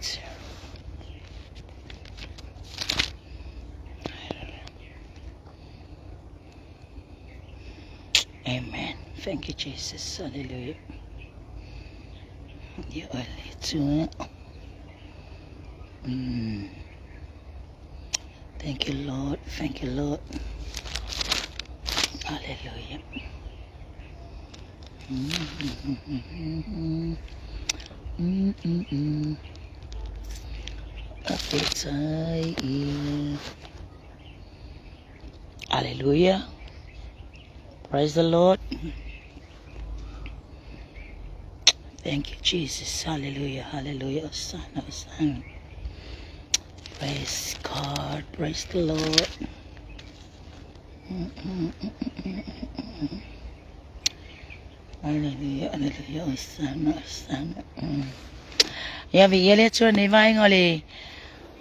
Spirit. Amen. Thank you, Jesus. Hallelujah. You are little. Mm. Thank you, Lord. Thank you, Lord. Hallelujah. Mm-hmm. Mm-mm-mm. Hallelujah. Praise the Lord. Thank you, Jesus. Hallelujah. Hallelujah. Hosanna, Hosanna. Praise God. Praise the Lord. Hallelujah. Hallelujah. Hosanna, Hosanna. Mm. Ia vi ia le atua nei vaega o le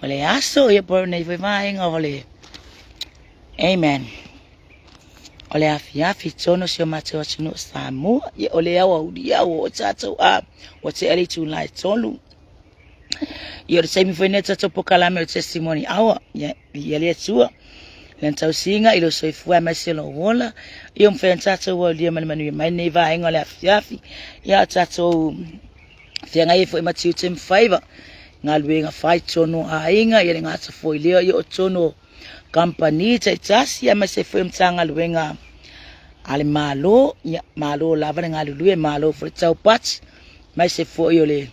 o le aso ia po nei foi vaega o le Amen. O le afiafi tonu si o matou atunuu Samoa. Ia o le ao auli au o tatou a ua tea le itula e tolu. Ia o le taimi foi nei tatou pokalame o testimony hour. Ia ia le Atua. Lana tausiga i lou soifua aemaise lou ola. Ia mafai ona tatou aulia ma le manuia mai nei vaega o le afiafi. Ia o tatou feagai ai foi ma tiute ma faiva. Galuega fai tonu a aiga, ia le gata foi lea, ia o tonu o kamupani taitasi aemaise foi o Matagaluega a le Malo, ia malo lava le galulue, malo foi le taupati, aemaise foi o le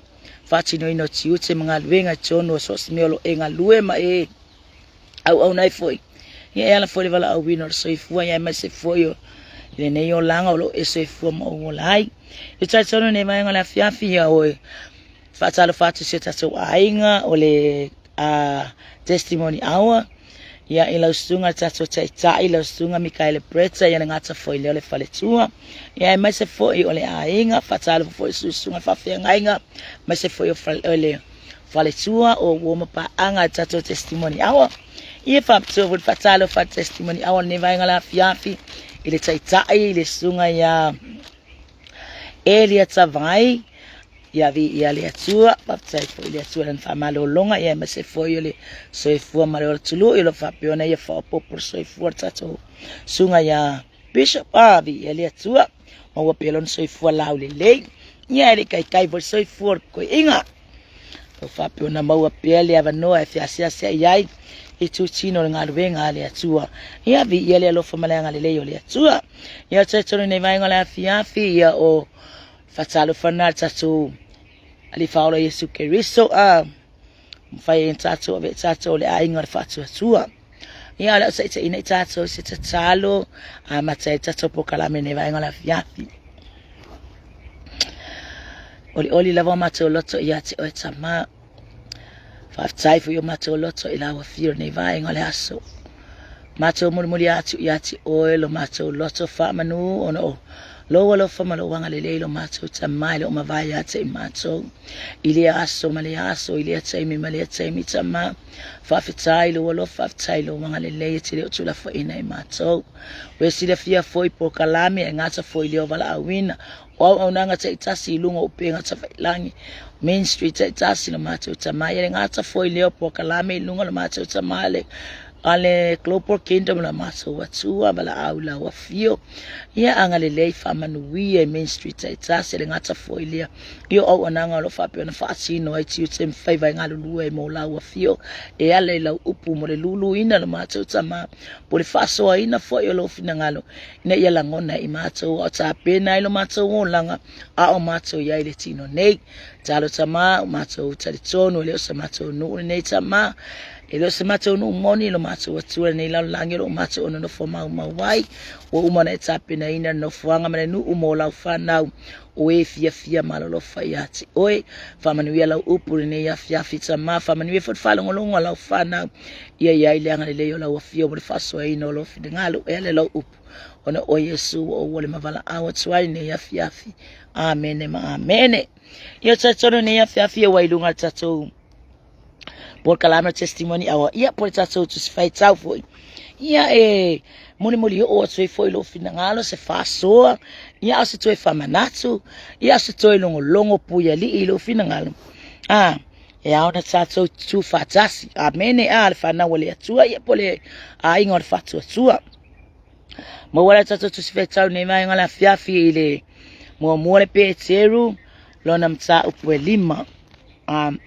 faatinoina o tiute ma galuega i totonu o so o se mea o lo o e galue ma e auauna ai foi. Ia e ala foi le valaauina o le soifua, ia aemaise foi o lenei olaga o lo o e soifua ma ou ola ai. E talitonu lenei vaega o le afiafi, ia oe faatalofa atu i si o tatou aiga o le Testimony Hour, ia i lau susuga le tatou taitai, lau susuga Mikaele Bretta, ia le gata foi lea o le faletua, ia aemaise foi o le aiga, faatalofa foi i susuga faafeagaiga, aemaise foi o le faletua o uo ma paaga i tatou Testimony Hour. Ia faapitoa foi le faatalofa Testimony Hour lenei vaega la afiafi i le taitai, i le susuga ia Elia Tavai, Ia viia le Atua, faafetai foi i le Atua i lana faamalologa, ia aemaise foi o le soifua ma le ola tului, o lo o faapea ona ia faaopoopo le soifua o le tatou susuga ia Bishop. Ah, viia le Atua, maua pea lona soifua laulelei, ia e le i kaikai foi le soifua o le koiiga. O faapea ona maua pea le avanoa e feaseaseai ai i tutino o le galuega a le Atua. Ia viia le alofa ma le agalelei o le Atua. Ia talitonu nei vaega o le afiafi, ia o Faatalofa na le tatou Alii Faaola Iesu Keriso a mafai ai tatou ave tatou le aiga o le faatuatua. Ia o le a taitaiina i tatou se tatalo amata ai tatou polokalame nei vaega o le afiafi. Olioli lava o matou loto ia te oe Tama. Faafetai foi o matou loto i lau afio nei vaega o le aso. Matou mulimuli atu ia te oe lo matou loto faamanu ona o lou alofa ma lou agalelei lo matou Tama e le o mavae ia te i matou. I lea aso ma lea aso, i lea taimi ma lea taimi, Tama, faafetai lou alofa, faafetai lou agalelei e te le o tuulafoaiina i matou. Ua e silafia foi polokalame e gata foi i leo valaauina o auaunaga taitasi i luga o upega tafailagi, ministry taitasi lo matou Tama, ia le gata foi lea o polokalame i luga o lo matou Tama le a le Global Kingdom la matou Atua valaau i lau afio ia agalelei faamanuia i ministry taitasi le gata foi lea i o auaunaga o lo o faapea ona faatino ai tiute ma faiva e galulue ai mo lau afio e ala i lau upu mo le luluina lo matou Tama po le faasoaina foi o lou finagalo ina ia lagona i matou a o tapena ai lo matou olaga a o matou i ai i le tino nei. Talo Tama, o matou talitonu e le o se matou nuu lenei Tama, e le o se matou nuu moni lo matou Atua lenei lalolagi o lo o matou o nonofo maumau ai. Ua uma ona e tapenaina le nofoaga ma le nuu mo lau fanau o e fiafia malolofa ia te oe. Faamanuia lau upu i lenei afiafi Tama, faamanuia foi le faalogologo a lau fanau ia i ai le agalelei o lau afio mo le faasoaina o lou finagalo e ala i lau upu. Ona o Iesu ua ou ole ma valaau atu ai nei afiafi. Amene ma amene. Ia talitonu nei afiafi ua i luga le tatou polokalame testimony hour. Ia po le tatou tusi faitau foi. Ia e mulimuli oo atu ai foi lou finagalo se faasoa, ia a o se toe faamanatu, ia a o se toe logologo puialii i lou finagalo. Ah, E ao ona tatou tutū faatasi. Amene. A le fanau a le Atua ia po o le aiga o le faatuatua. Maua le tatou tusi faitau nei vaega o le afiafi i le muamua le Peteru lona mataupu e 5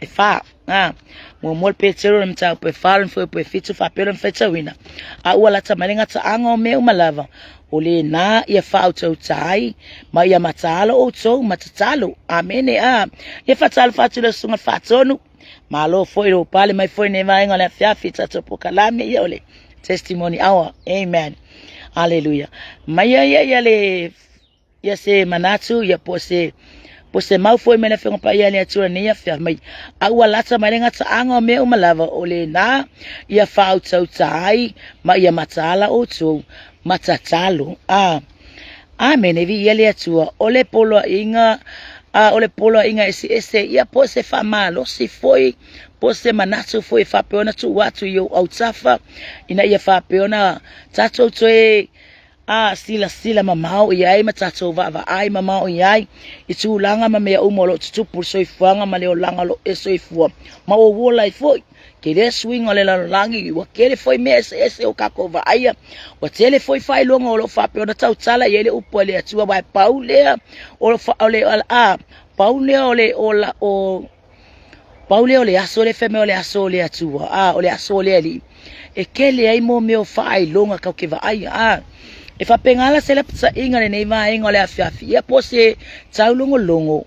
e 4. Muamua le Peteru lona mataupu e 4 lona fuaiupu e 7 faapea lona faitauina. A ua lata mai le gataaga o mea uma lava, o lena ia faautauta ai ma ia mataala outou ma tatalo. Amene. A ia faatalofa atu i le susuga faatonu. Malo foi lou pale mai foi nei vaega o le afiafi tatou polokalame ia o le testimony hour. Amen. Hallelujah. Mai ia ia le ia se manatu ia po se po se mau foi mai le Afioga Paia a le Atua nei afiafi mai. A ua lata mai le gataaga o mea uma lava o lena ia faautauta ai ma ia mataala outou ma tatalo. A Amene, viia le Atua. O le poloaiga, a o le poloaiga eseese, ia po o se faamalosi foi, po o se manatu foi e faapea ona tuu atu i ou autafa, ina ia faapea ona tatou toe a silasila mamao i ai ma tatou vaavaai mamao i ai i tulaga ma mea uma o lo o tutupu i le soifuaga ma le olaga o lo o e soifua ma ou ola ai foi. Tele suiga o le lalolagi, ua tele foi mea eseese o tatou vaaia, ua tele foi faailoga o lo o faapea ona tautala i ai le upu a le Atua, aua e pau lea o le a pau lea o le ola o pau lea o le aso lea fai mai o le aso o le Atua, a o le aso o le Alii, e tele ai mo mea o faailoga tatou te vaaia, a e faapena la se lapataiga i lenei vaega o le afiafi, ia po o se taulogologo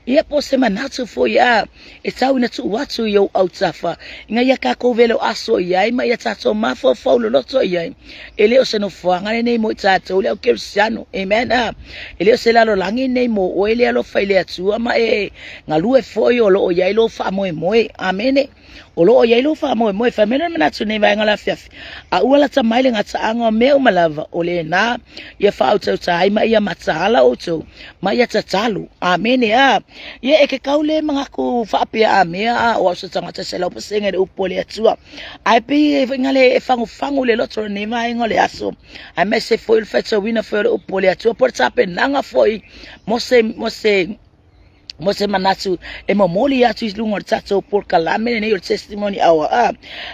Ia po o se manatu foi a e tau ina tuu atu i ou autafa ina ia tatou velo aso i ai ma ia tatou mafaufau loloto i ai. E le o se nofoaga lenei mo i tatou le au kerisiano. Amen. A e le o se lalolagi lenei mo oe le alofa i le Atua ma e galue foi o lo o i ai lou faamoemoe. Amene. O lo o i ai lou faamoemoe. Fai mai le manatu nei vaega o le afiafi, a ua lata mai le gataaga o mea uma lava, o lena ia faautautā ai ma ia mataala outou, ma ia tatalo. Amene. A, ia e ke kau le manatu faapea a mea a o au se tagata 100% i le upu a le Atua. Ae pei e faiga le e fagufagu le loto o lenei vaega o le aso, aemaise foi o le faitauina foi o le upu a le Atua, po o le tapenaga foi mo se, mo se, mo se manatu e momoli atu i luga o le tatou polokalame lenei o le testimony hour. A,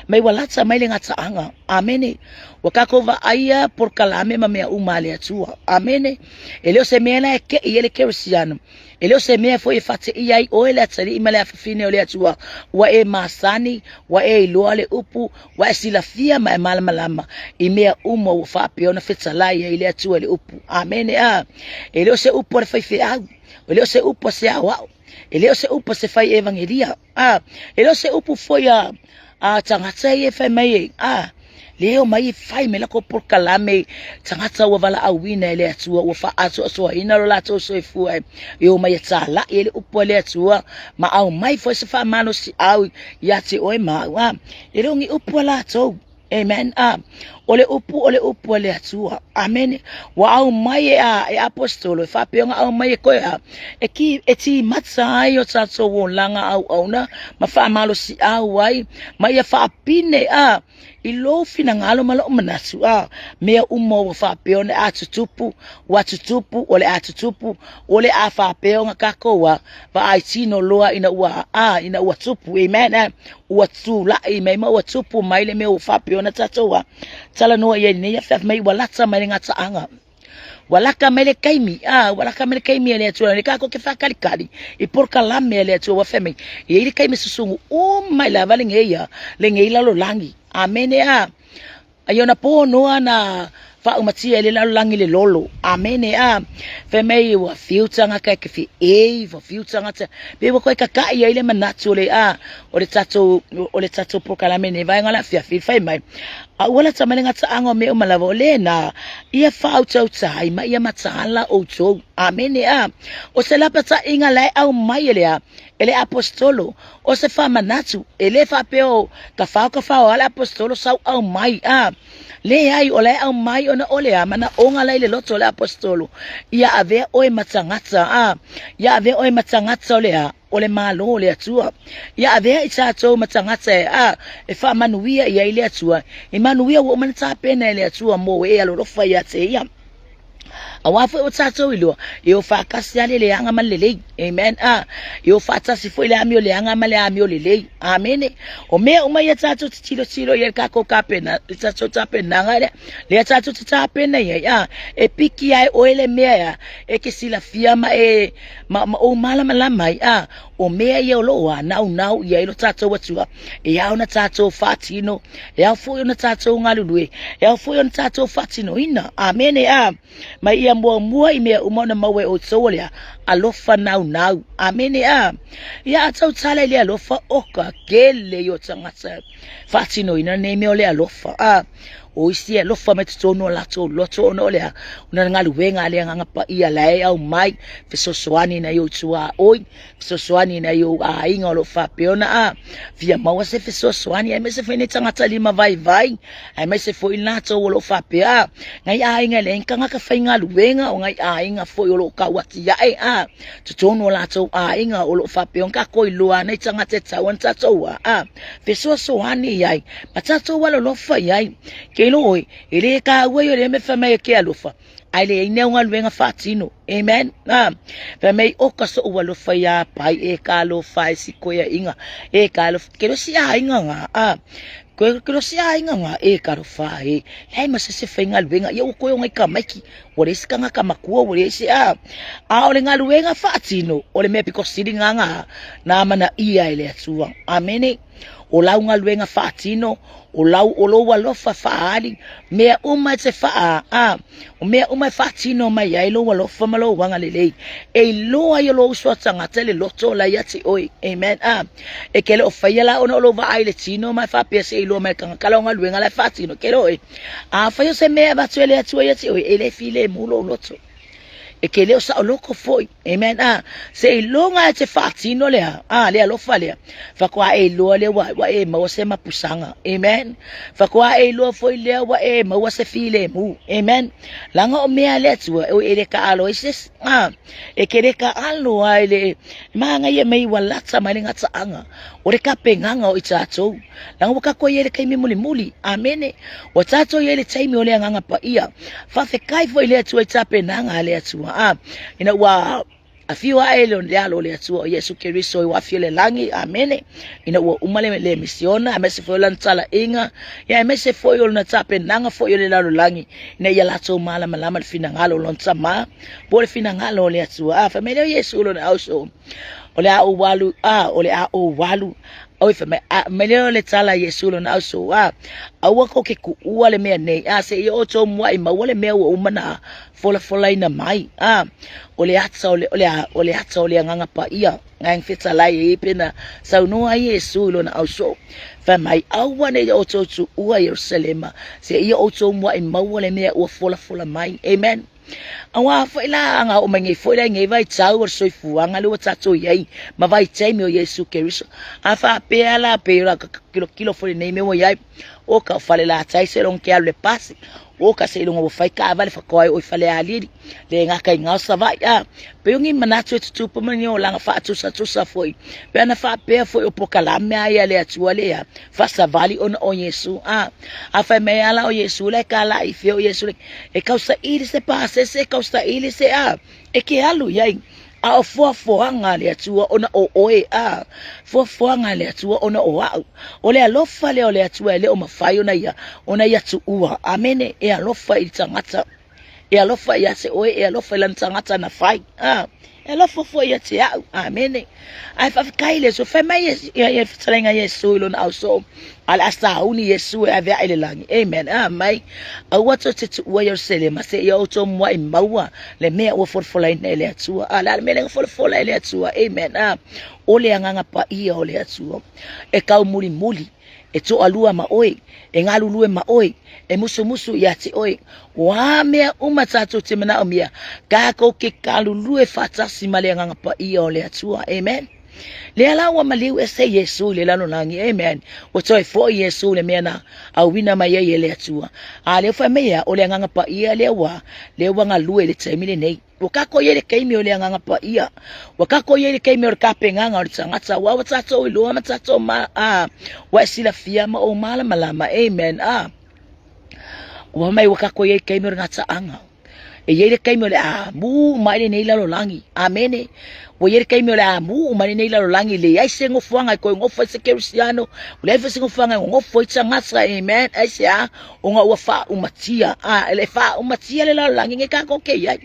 mai ua lata mai le gataaga. Amene. Ua tatou vaaia polokalame ma mea uma a le Atua. Amene. E le o se mea la e kei ai le kerisiano. E le o se mea foi e faateia ai oe le atalii ma le afafine o le Atua. Ua e masani, ua e iloa le upu, ua e silafia ma e malamalama i mea uma ua faapea ona fetalai ai le Atua i le upu. Amene. A, e le o se upu a le faifeau. E le o se upu a se aoao, e le o se upu a se fai evangelia, a, e le o se upu foi a, a tagata ia e fai mai e, a, le o mai e fai mai lakou polokalame tagata ua valaauina e le Atua, ua faasoasoaina lo latou soifua e, e o mai e tāla'i ai le upu a le Atua, ma aumai foi se faamalosiau ia te oe ma au, a, e le o ni upu a latou. Amen. A, o le upu, o le upu a le Atua. Amene. Ua aumai e a, e apostolo, e faapea ona aumai e koe a, e, ki, e timata ai o tatou olaga auauna, ma faamalosiau ai, ma ia faapine a, i lou finagalo ma lou manatu a, mea uma ua faapea ona a tutupu, ua tutupu, o le a tutupu, o le a faapea ona tatou a, vaai tino loa ina ua a, ina ua tupu. Amen. A, ua tulai mai ma ua tupu mai le mea ua faapea ona tatou a talanoa i ai lenei afiafi mai ua lata mai le gataaga. Ua lata mai le taimi, a ua lata mai le taimi a le Atua, le tatou te faatalikali i polokalame a le Atua ua fai mai, e i ai le taimi e susugu uma ai lava lenei a, lenei lalolagi. Amene a. Ai ona po noa na faaumatia e le lalolagi le lolo. Amene a. Fai mai ua fiu tagata e te feei, ua fiu tagata. Pe ua koe kaka'i ai le manatu o le a, o le tatou, o le tatou polokalame nei vaega o le afiafi, fai mai, a ua lata mai le gataaga o mea uma lava, o lena, ia faautautā ai ma ia mataala outou. Amene a. O se lapataiga la e aumai e le a, e le aposetolo, O se faamanatu, e le faapea o tafao tafao a le aposetolo sau aumai, a leai, o la e aumai ona o le a manaoga la i le loto o le aposetolo, ia avea oe ma tagata, a ia avea oe ma tagata o le a, o le Malo o le Atua. Ia avea i tatou ma tagata e, a, e faamanuia i ai le Atua, i manuia ua uma ona tapena e le Atua mo e alolofa ia te ia. Auā foi ua tatou iloa, e o faatasi lava le leaga ma le lelei. Amen. A, e o faatasi foi le amio leaga ma le amio lelei. Amene. O mea uma ia tatou te tilotilo i ai le tatou tapena, le tatou tapenaga lea, lea tatou te tapena i ai, a, e piki ai oe le mea ea, e ke silafia ma e, ma, ma ou malamalama ai, a, o mea ia o lo o a naunau i ai lo tatou Atua, e ao ona tatou faatino, e ao foi ona tatou galulue, e ao foi ona tatou faatinoina. Amene. A, mai ia muamua i mea uma ona maua e outou o le a, alofa naunau. Amene. A, ia a tautala i le alofa, o ka kele i o tagata faatinoina nei mea o le alofa. A, o isi e alofa mai totonu o latou loto ona o le a, ona le galuega a le Agaga Paia la e aumai, fesoasoani nai ou tuaoi, fesoasoani nai ou aiga o lo o faapea ona a fia maua se fesoasoani, aemaise foi nei tagata lima vaivai, aemaise foi latou o lo o faapea a ngai aiga e leai ni tagata faigaluega, o ngai aiga foi o lo o tau atiae a totonu o latou aiga o lo o faapea ona tatou iloa nei tagata e tatau ona tatou a fesoasoani i ai ma tatou alolofa i ai. Ke iloa ʻoe, e le taua ia o lea mea fai mai e ke alofa, ae leai ni au galuega faatino. Amen. Ah, fai mai o ka soʻu alofa iā pai e ka alofa e si koeaiga e ka alofa ke losi aiga ngā ah koe ke losi aiga ngā e ka alofa e leai ma se se faigaluega ia ua koe o ngai tamaiti ua leai se tagata matua ua leai se a a o le galuega faatino o le mea pito sili ngā ngā nā manaia e le Atua. Amene. O lau galuega faatino, o lau o lou alofa faaali, mea uma e te faa, a, o mea uma e faatino mai ai lou alofa ma lou agalelei, e iloa ai e lou uso a tagata le loto o la ia te oe. Amen. A, e ke le o faia la ona o lou vaai i le tino ma e faapea se iloa mai e le tagata lau galuega la e faatino, ke le oe. A fai o se mea e avatu e le Atua ia te oe, e le filemu lou loto. E ke le o saoloko foi. Amen. A, se iloga e te faatino lea, a, le alofa lea, faatoa e iloa lea ua, ua e maua se mapusaga. Amen. Faatoa e iloa foi lea ua e maua se filemu. Amen. Laga o mea a le Atua, e le taalo ai se isi. A, e ke le taalo ai le magaia mai ua lata mai le gataaga o le tapenaga o i tatou. Laga ua tatou i ai i le taimi mulimuli. Amene. Ua tatou i ai i le taimi o le Agaga Paia. Faafetai foi i le Atua i tapenaga a le Atua. A, ina ua afio ae le alo o le Atua o Iesu Keriso i ua afio i le lagi. Amene. Ina ua uma le, le misiona, aemaise foi o lana talaiga, ia aemaise foi o lana tapenaga foi o le lalolagi, ina ia latou malamalama le finagalo o lona Tama, po o le finagalo o le Atua. A, fai mai lea o Iesu i lona auso, o le a ou alu, a, o le a ou alu, oi, fai mai, a, mai lea o le tala a Iesu lona auso, a, aua kou ke kuʻua le mea nei, a, seia outou muaʻi maua le mea ua uma na folafolaina mai, a, o le ata o le, o le a, o le ata o le Agaga Paia, Ngai fetalai e pe na saunoa ai Iesu i lona auso, fai mai, aua nei outou tuua Ierusalema, seia outou muaʻi maua le mea ua folafola mai. Amen. Auā foi la aga oo mai nei foi la i nei vaitau o le soifuaga lea ua tatou i ai ma vaitaimi o Iesu Keriso. A faapea la pei o la kilokilo foi lenei mea ua i ai, o ka fale latai seiloga ke alu i le pasi, o ka seiloga ua fai taavale faatoa e oo i Falealili, le gata i gao Savaii a. Pei o ni manatu e tutupu mai ni olaga faatusatusa foi, pe ana faapea foi o polokalame a ia a le Atua lea, faasavali ona o Iesu a. A fai mai a la o Iesu la e kalai i fea o Iesu le E kausaili se pasese, e kausaili se a, e ke alu i ai. A o foafoaga a le Atua ona o oe, a, foafoaga a le Atua ona o aʻu. O le alofa lea o le Atua e le o mafai ona ia, ona ia tuua. Amene. E alofa i le tagata. E alofa ia te oe, e alofa i lana tagata na fai. A, e alofa foi ia te aʻu. Amene. Ae faafetai i le Atua. Fai mai ia le fetalaiga a Iesu i lona ausoo, a o le a sauni Iesu e ave ae i le lagi. Amen. A mai, aua tou te tuua Ierusalema seia outou muaʻi maua le mea ua folafolaina e le Atua. A o le a le mea lea na folafola e le Atua? Amen. A, o le Agaga Paia o le Atua e taumulimuli e toalua ma oe, e galulue ma oe, e musumusu ia te oe. O a mea uma tatou te manaomia, tatou ke galulue faatasi ma le Agaga Paia o le Atua. Amen. Lea la ua maliu ese Iesu i le lalolagi. Amen. Ua toe foi Iesu i le mea na auina mai ai e le Atua. A lea ua fai mai ea, o le Agaga Paia lea ua, lea ua galue i le taimi lenei. Ua tatou i ai i le taimi o le Agaga Paia. Ua tatou i ai i le taimi o le tapenaga o le tagata. Aua ua tatou iloa ma tatou ma, a, ua e silafia ma ou malamalama. Amen. A, ua mai ua tatou i ai i le taimi o le gataaga. E i ai le taimi o le a mū uma ai lenei lalolagi. Amene. Ua i ai le taimi o le a mū uma ai lenei lalolagi, leai se nofoaga e toe nofo ai se kerisiano, ua leai foi se nofoaga e nonofo ai tagata, amen. Aisea? Ona ua faaumatia, a, e faaumatia le lalolagi nei tatou te i ai.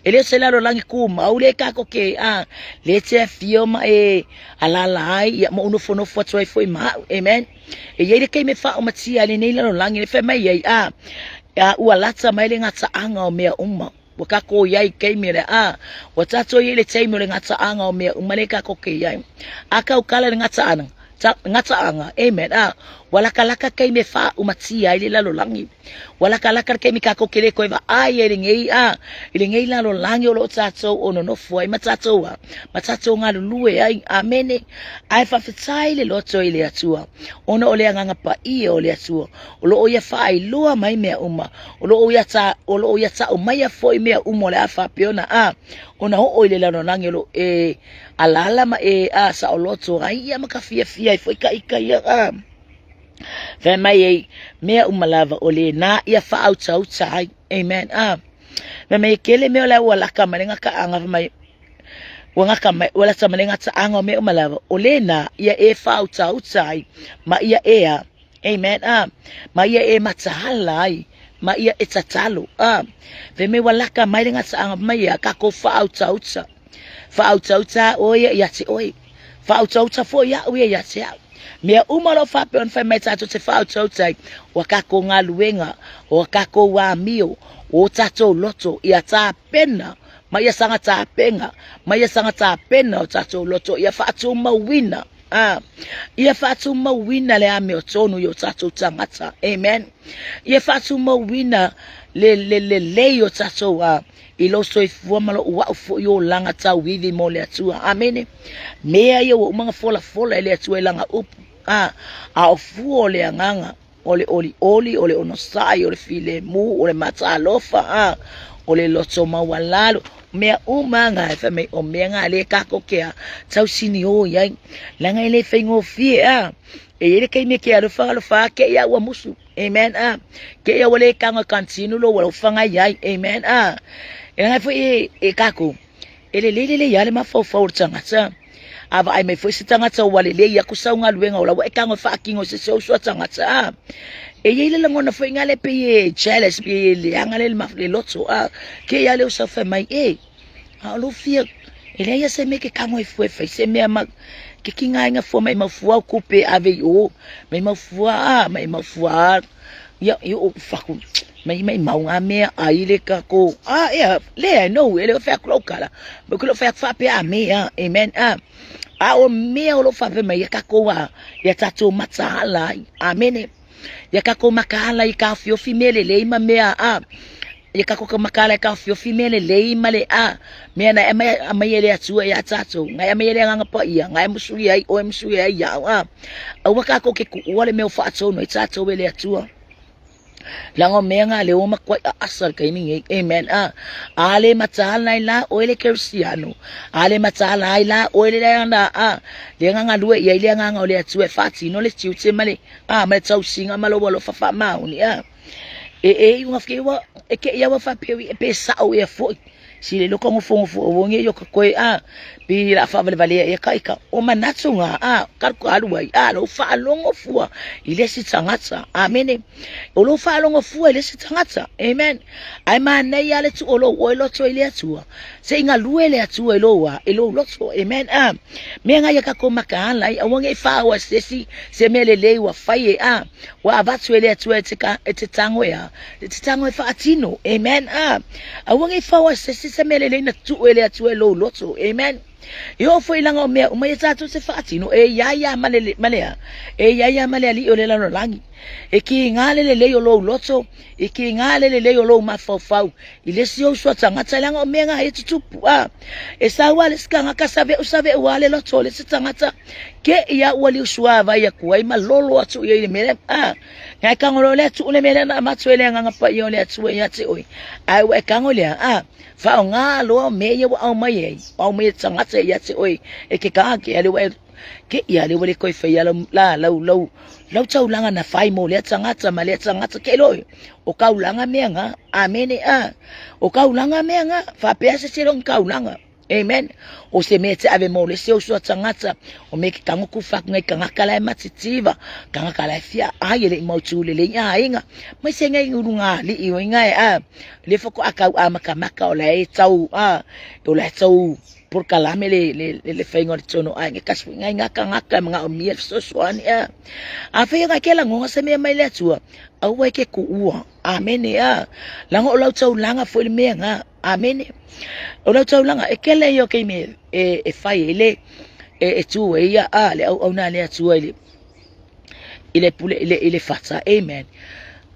E le o se lalolagi tumau lea tatou te, a, lea e te afio ma e alaala ai, ia, ma ou nofonofo atu ai foi ma au, amen. E i ai le taimi e faaumatia ai lenei lalolagi, le fai mai ai, a, a ua lata mai le gataaga o mea uma. Ua tatou i ai i taimi o le a, ua tatou i ai i le taimi o le gataaga o mea uma lea tatou te i ai. A tautala le gataaga, ta, gataaga, amen, a, ua latalata taimi e faaumatia ai le lalolagi. Ua latalata le taimi tatou te le toe vaai ai i lenei, a, i lenei lalolagi o lo o tatou o nonofo ai ma tatou a, ma tatou galulue ai. Amene. Ae faafetai le loto i le Atua, ona o le agaga paia o le Atua, o lo o ia faailoa mai mea uma, o lo o ia ta, o lo o ia ta'u maia foi mea uma o le a faapea ona a, ona oo i le lalolagi o lo e alaala ma e a saoloto ai ia ma ka fiafia ai foi ka ika ia a. Fai mai ei, mea uma lava o lena ia faautauta ai. Amen. A. Fai mai e kele mea o le ua laka mai le gataaga fai mai ua gata mai ua lata mai le gataaga o mea uma lava o lena ia e faautauta ai ma ia e a. Amen. A. Ma ia e mataala ai ma ia e tatalo. A. Fai mai ua laka mai le gataaga mai ia kako faautauta. Faautauta oe ia ia te oe. Faautauta foi au ia ia te au. Mea uma o lo o faapea ona fai mai tatou te faautauta ai, o a tatou galuega, o a tatou amio, o o tatou loto, ia tapena, ma ia saga tapena, ma ia saga tapena o tatou loto, ia faatumauina, a, ia faatumauina le amiotonu i o tatou tagata. Amen. Ia faatumauina le le lelei o tatou a, i lou soifua ma lou au foi olaga tauivi mo le Atua. Amene. Mea ia ua uma ona folafola e le Atua i lana upu. A, a o fua o le agaga, o le olioli, o le onosai, o le filemu, o le mataalofa, a, o le loto maualalo, mea uma na e fai mai o mea na lea tatou te a tausiniō i ai. Leaga e le faigofie a. E i ai le taimi e te alofa alofa a te i a ua musu. Amen. A. Ke ia ua le tago e continue lo ua whangai ai. Amen. A. E ngai foi e, e kākou. E lelei lelei lava le mafaufau o le tagata. A vaai mai foi se tagata ua lelei aku sau galuega o la ua e tago e faatino i se isi uso a tagata. A. E i ai le lagona foi na le pei e jealous, pei e leaga le, le loto. A. Ke ia le uso fai mai, e, a o lou fia, e leai lava se mea e te tago ai fua e fai se mea ma ke kigaina fua maimau fua au kupe e ave i o, maimau fua a, maimau fua a, ia, i o faku, mai maimau ngā mea ai le kako, a, ia, leai, no, e le o fai atu lau tala, me ke le o fai atu faapea a mea, amen, a, a o mea o lo o faapea mai ia tatou a, ia tatou mataala ai, amene. Ia tatou makaala i taofiofi mea lelei ma mea a ia tatou ka makaala i taofiofi mea lelei ma le a mea na e aumai aumai e le Atua ia tatou na e aumai e le Agaga Paia na e musuli ai oe musuli ai ia'u a aua tatou te tuua le mea o faatonu ai tatou e le Atua. Leaga o mea na lea ua matuai aasa le taimi nei. Amen. A, a le mataala ai la oe le Kerisiano. A le mataala ai la oe le leaga a lea na galue i ai le Agaga o le Atua e faatino le tiute ma le a ma le tausiga ma lou alofa faamaoni a. E e i unga fike ua e ke ia ua faapea e pe sa'o ia foi. Si le loko ngofongofu o wongi yo ka koe a pi la faavalevalea ia ka ika o manatu nga a ka ka alu ai a lou faalogo fua i le isi tagata. Amene. O lou faalogo fua i le isi tagata. Amen. Ae manaia le tuu o lou oe loto i le Atua. Se i galue le Atua i lou a, i lou loto. Amen. A mea nga ia tatou makaala ai, aua ne i faaoa se isi se mea lelei ua fai e a ua avatu e le Atua e te ka e te tago e a e te tago e faatino. Amen. A aua ne i faaoa se isi se mea lelei na tuu e le Atua i lou loto. Amen. E oo foi i laga o mea uma ia tatou te faatino, e i ai lava ma le, ma le a? E i ai lava ma le alii o le lalolagi. E kiga le lelei o lou loto, e kiga le lelei o lou mafaufau i le isi ou uso a tagata, leaga o mea na e tutupu. A, e sau lava le isi tagata, save'u save'u lava le loto o le isi tagata, ke ia ua liusuavai atu ai ma lolo atu i ai i le mea lea. A, na e tago loa lea tuu le mea lea na avatu e le Agaga Paia o le Atua ia te oe, ae ua e tago lea, a, Faaaoga loa mea ia ua aumai ai, aumai e tagata ia te oe e ke kake, ale ua e. Ke ia le ua le toe faia lau la lau lau lau taulaga na fai mo lea tagata ma lea tagata ke loe. O kaulaga mea nga. Amene a. O kaulaga mea nga. Faapea se tele o kaulaga. Amen. O se mea te ave mo le se uso a tagata. O mea ke tango ku faku ngai kangaka la e matitiva. Kangaka la e fia ai e le i mautu le le ia inga. Mai se ngai ulu ngā li i o inga e a. Le foko a kau a makamaka o la e tau a. O la e tau polokalame le le le, le faiga o le tono ai nge kasi ngai ngā kangaka mga o mia fesoasoani a. A fai ngai ke langonga se mea mai le Atua. Aua e ke kuua. Amene a. Langa o lau taulaga foi le mea nga. Amene. O lau taulaga e kele ia o ke me e e fai e le e e tu e ia a le au au na le Atua i le i le pule i le i le fata. Amen.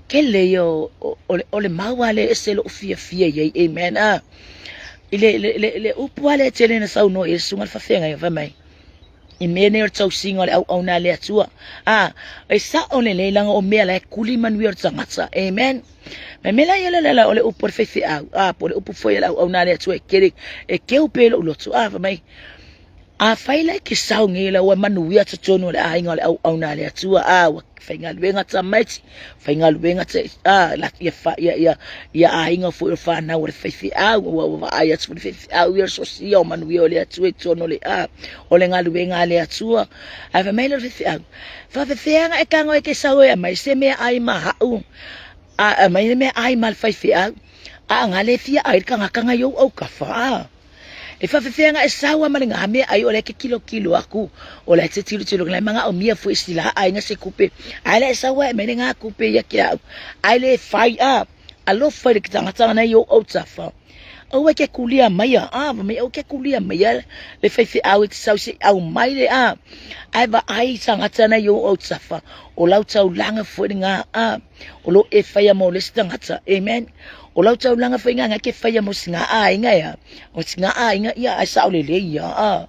Kele ia o o le o le mau a le ese lo fiafia i ai. Amen a. I le le le le upu a le tele na saunoa i le susuga le fafeagai fai mai. I mea nei o le tausiga o le auauna a le Atua. A, e sao lelei laga o mea la e kuli manuia o le tagata. Amen. Me mea la ia le la o le upu o le faifeau. A, po o le upu foi a le auauna a le Atua e kele, e keu pea i lou loto. A, fai mai, afai la e ke sao nei la ua manuia totonu o le aiga o le auauna a le Atua. A, ua faigaluega tamaiti, faigaluega te, a, la, ia, fa, ia, ia, ia aiga foi o whanau o le faifeau, ua ua vaai atu foi le faifeau ia sosia o manuia o le Atua i totonu o le, a, o le galuega a le Atua. Ae fai mai le faifeau, faafefea e tago e ke sau e aumai se meaai ma hau, a aumai le meaai ma le faifeau, a nga le fia ai le tagata ngai ou aukafa, a. E faafefea nga e sau a ma le nga meaai o le ke kilokilo aku, o le te tilotilo le manaomia foi si la aiga se kupe, ae le e sau a e aumai le nga kupe ia ke au, ae le fai a, alofa i le tagata nai ou autafa. Aua ke kulia mai a, mai aua ke kulia mai a le faifeau e te sau se i aumai le a. Ae vaai i tagata nei o autafa, o lau taulaga foi lena a, o lo e faia mo le isi tagata. Amen. O lau taulaga foi lena ke faia mo sina aiga ea, o sina aiga ia ae sao lelei ia a.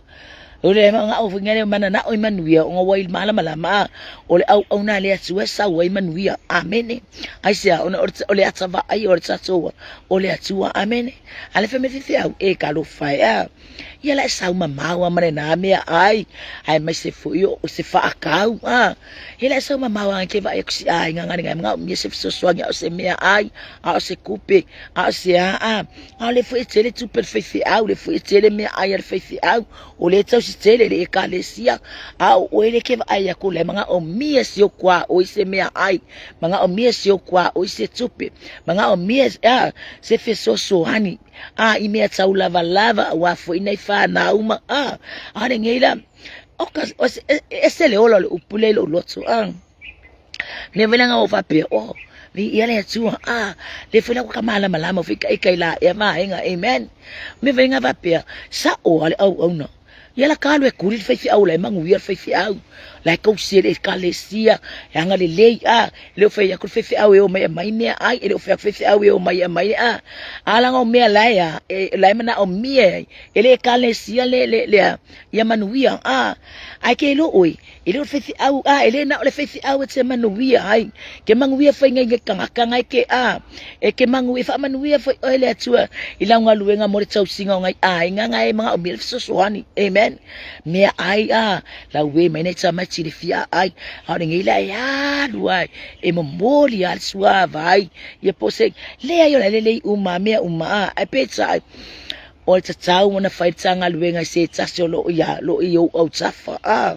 O le manao foi lea mananao i manuia ona ua i malamalama a, o le auauna a le Atua e sau ai manuia. Amene. Aisea, ona o le ata vaai o le tatou o le Atua. Amene. A le fai mai faifeau, e talofa e a. Ia la e sau mamao a ma lena mea ai, aemaise foi o se faakau a. Ia la e sau mamao a ke vaai aku si aiga nga le manaomia se fesoasoani a o se mea ai, a o se kupe, a o se a a. A o le foi e tele tupe a le faifeau, le foi e tele meaai a le faifeau, o le tausi tele i le ekalesia, a o oe le ke vaai aku le manaomia si o kuaʻoi se meaai, manaomia si o kuaʻoi se tupe, manaomia a se fesoasoani a i mea tau lavalava aua foi nei whanau ma a a le ngei la o ka o se e se le ola o le upu le i lou loto a. Le wena nga o faapea, oh, vi ia le Atua, ah, le foi la ua ka malamalama foi ka ika i la ea vaega, amen. Me wena nga faapea, sa o a le auauna. Ia la ka alu e kuli le faifeau la e manuia le faifeau. La e tausia le ekalesia, e agalelei, ah, e le o fai atu le faifeau e omai e aumai meaai, e le o fai atu le faifeau e omai e aumai, ah. A laga o mea la e a, e, la e manaomia ai, e le ekalesia le, le, le a, ia manuia, ah. Ae ke iloa oe, E le o le faifeau, a, e le na o le faifeau e te manuia ai. Ke manuia foi ngai ngai tagata ngai ke a. E ke manu e faamanuia foi oe le Atua i lau galuega mo le tausiga o ngai aiga ngai e manaomia le fesoasoani. Amen. Meaai a, lau e mai nei tamaiti le fia ai. A o lenei la e alu ai, e momoli a le suavai. Ia po se, leai o la e lelei uma, mea uma a, ae peitai, O le tatau ona fai le galuega i se tasi o loo ia loo i ou autafa a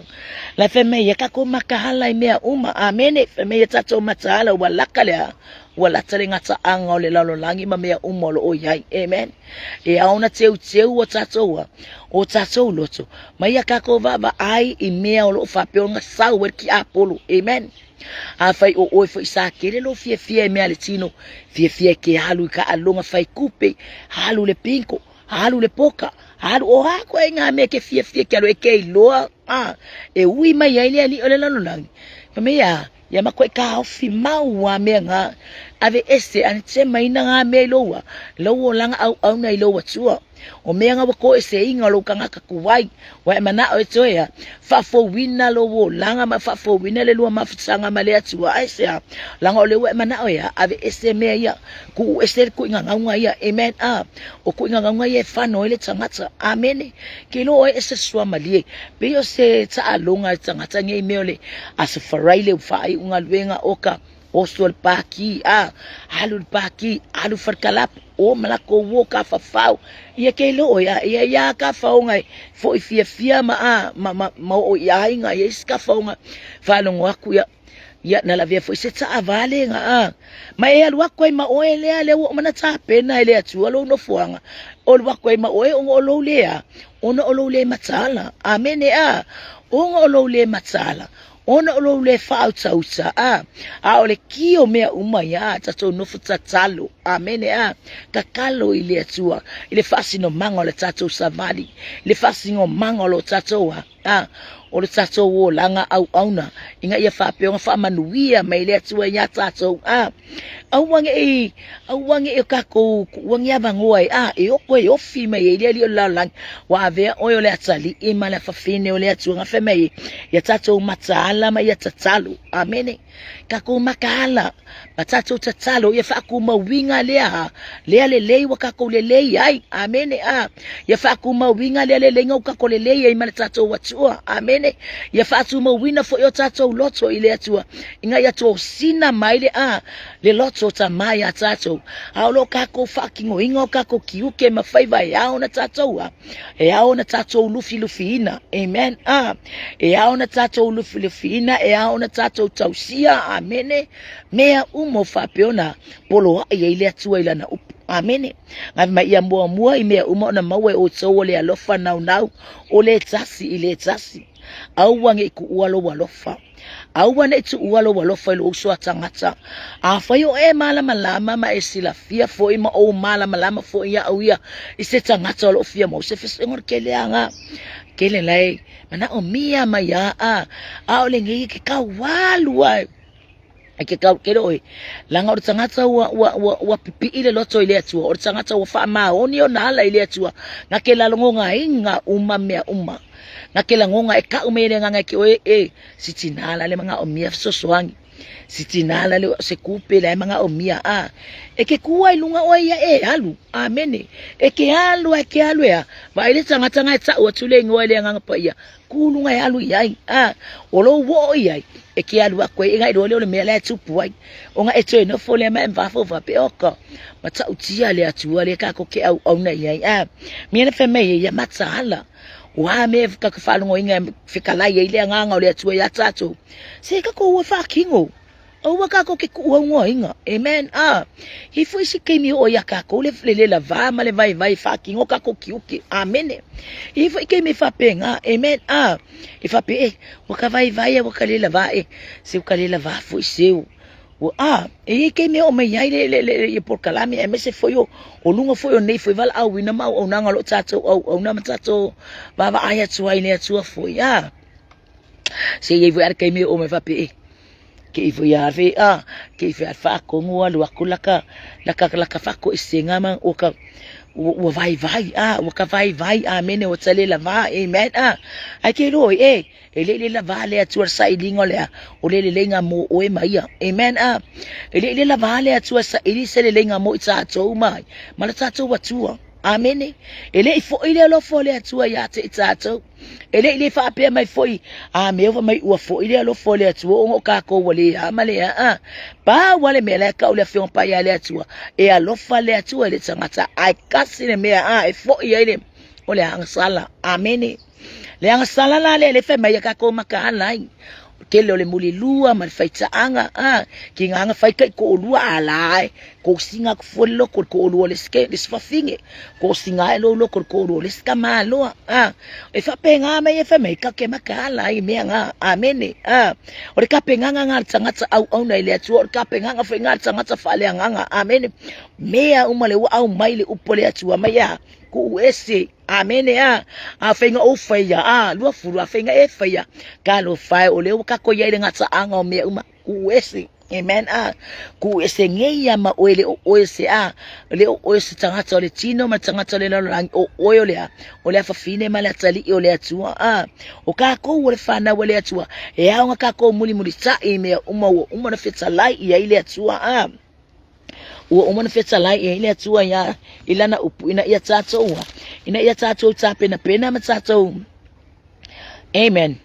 la fai mai ia tatou mataala i mea uma amene fai mai ia tatou mataala ua lata le a ua lata le gataaga o le lalolagi ma mea uma o loo iai amen e ao ona teuteu o tatou a o tatou loto ma ia tatou vaavaai i mea o loo faapea ona sau ai le tiapolo amen. Afai o oe foi sa tele lou fiafia i mea a le tino, fiafia e ke alu i ka aloga fai kupe, alu le pinko, alu le poka, alu o a koe ngā mea ke fiafia ke alu e ke iloa, a, e ui mai ai le alii o le lalolagi. Fai mai a, ia makuai kāofi mau a mea ngā. Ave ese anatemaina ngā mea i lou lou olaga auauna i lou Atua. O mea nga ua koeseina o lou kagaka kuai, ua e manao e toe a faafouina lou olaga ma faafouina le lua mafutaga ma le Atua. Aisea? Laga o lea ua e manao e a ave ese mea ia, tuu ese le kuigagauga ia. Amen. A o kuigagauga ia e fano ai le tagata. Amene. Ke iloa oe ese le suamalie, pei o se taaloga a le tagata nei mea o le Aso Faraile ua faaiu galuega oka Oso le pākī, a, alu le pākī, alu falekalapa, o ma lakou o ka fafao. Ia ke loo ia, ia ia ka faonga e foi fiafia ma a, ma, ma, ma oo i aiga, ia isi ka faonga faalogo aku ia, ia na lavea foi se taavale ga a. Ma e alu aku ai ma oe lea, lea ua uma ona tapena e le Atua lou nofoaga, o alu aku ai ma oe ona o lou le a, ona o lou le mataala. Amene a, ona o lou le mataala, Ona o lou le faautauta, a, a o le ki o mea uma ia, a tatou nofo tatalo, amene, a, tatalo i le Atua, i le faasinomaga o le tatou savali, i le faasinomaga o lo tatou, a, a, o le tatou olaga auauna, ina ia faapea ona faamanuia mai le Atua iā tatou, a, aua ne i, aua ne i o tatou tuua ni avanoa e, a, e oko e ofi mai ai le Alii o le lalolagi, ua avea oe o le atalii ma le afafine o le Atua, na fai mai ai, ia tatou mataala ma ia tatalo. Amene. Tatou mataala ma tatou tatalo, ia faatumauina lea, lea lelei ua tatou lelei ai. Amene. A, ia faatumauina lea leleiga ua tatou lelei ai ma le tatou Atua. Amene. Ia faatumauina foi o tatou loto i le Atua, ina ia tosina mai le a, le loto o Tama iā tatou, a o lo tatou faatinoina o tatou tiute ma faiva e ao ona tatou a, e ao ona tatou lufilufiina. Amen. A, e ao ona tatou lufilufiina, e ao ona tatou tausia. Amene. Mea uma o faapea ona poloai ai le Atua i lana upu. Amene. Ave mai ia muamua i mea uma ona maua e outou o le alofa naunau, o le tasi i le tasi. Aua ne i tuua lou alofa. Aua ne i tuua lou alofa i lou uso a tagata. Afai o e malamalama ma e silafia foi ma ou malamalama foi iaʻu ia i se tagata o loo fia mau se fesoʻoga o le keleaga. Kele lae manaʻomia mai a a ʻaʻole nei e ke kaualu ai. E ke kau kele oe. Laga o le tagata ua, ua, ua, ua pipiʻi le loto i le Atua. O le tagata ua faamaoni ona ala i le Atua. Na ke lalogogaina uma mea uma. Na ke lagoga e kaʻu mai e le agaga e ke oe e si tinā la le manaʻomia fesoasoani. Si tinā la le se kupe la e manaʻomia a. E ke kū ai lunga oe ia e alu. Amene. E ke alu a e ke alu e a. Vaai le tagata na e taʻu atu le igoa i le agaga paia. Kū luga e alu i ai, a o lou oo i ai, e ke alu aku ai, e ngai loa lea o le mea la e tupu ai. Ona e toe nofo lea ma e mafaufau faapea, oka, matautia le Atua lea kākou ke auauna i ai, a mea na fai mai ai ia mataala. Ua mea e ka faalogoina e fekalai ai le agaga o le Atua iā tātou. Se kakou e faakino. Aua kākou ke kuʻuhaunoaina. Amen. A, i foi se taimi o ia kākou le, le, le lavā ma le vaivai e faakino kākou tiute. Amene. I foi taimi e faapena. Amen. A, e faapea, e, ua ka vaivai a ua ka le lavā e. Se ua ka le lavā foi seu. Ua, a, e iai taimi e oo mai ai le, le, le, le, ia polokalame, aemaise foi o, o luga foi o nei foi valaauina ma auaunaga o lo o tātou auauna ma tātou vaavaai atu ai i le Atua foi. A, se iai foi a le taimi e oo mai faapea, e, Ke i foi a fe a, ke i foi a whaakongo alu aku laka, laka, laka whakoesega ma ua ka, ua, ua vaivai, a, ua ka vaivai, amene, ua tale lava, amen, a. Ai ke loi, e, e le le lava le Atua le sailiga o le a, o le leleiga mo oe ma ia, amen, a. E le le lava le Atua saili se leleiga mo i tātou mai, ma le tātou Atua, amene. E le i foi le alofa o le Atua ia te i tātou. E le i le faapea mai foi, a mea ua mai ua foi le alofa o le Atua ona o kākou ua le a ma le aa. Pau lava le mea la e kau le Afioga Paia a le Atua, e alofa le Atua i le tagata, ae kasi le mea a e foi ai le, o le agasala. Amene. Le agasala la lea le fai mai ia kākou makaala ai. Tele o le mulilua ma le faitaaga, a, ki ngā anga whai kai koʻolua a la ai, ko singa ku fua le loko le koʻolua le ske, le sfafine, ko singa ai lo loko le koʻolua le ska maloa, a, e faapena mai e fai mai ka ke makaala ai mea ngā, amene, a, o le kapengaga ngā le tagata auauna i le Atua, o le kapengaga foi ngā le tagata faaleagaga, amene, mea uma le ua aumai le upu a le Atua mai a, kuʻu ese, Amene a. A faiga ou faia a 20 a faiga e faia talofa e o lea ua kako iai le gataaga o mea uma kuu ese. Amen. A ku ese ngei ia ma oe le o oe se a le o oe se tagata o le tino ma tagata o le lalolagi o oe o le a o le afafine ma le atalii o le Atua. A o kākou o le whanau a le Atua e ao nga kākou mulimulita'i i mea uma ua uma na fetalai i ai le Atua. A ua uma na fetalai i ai le Atua ia i lana upu ina ia tātou ina ia tātou tapenapena ma tātou. Amen.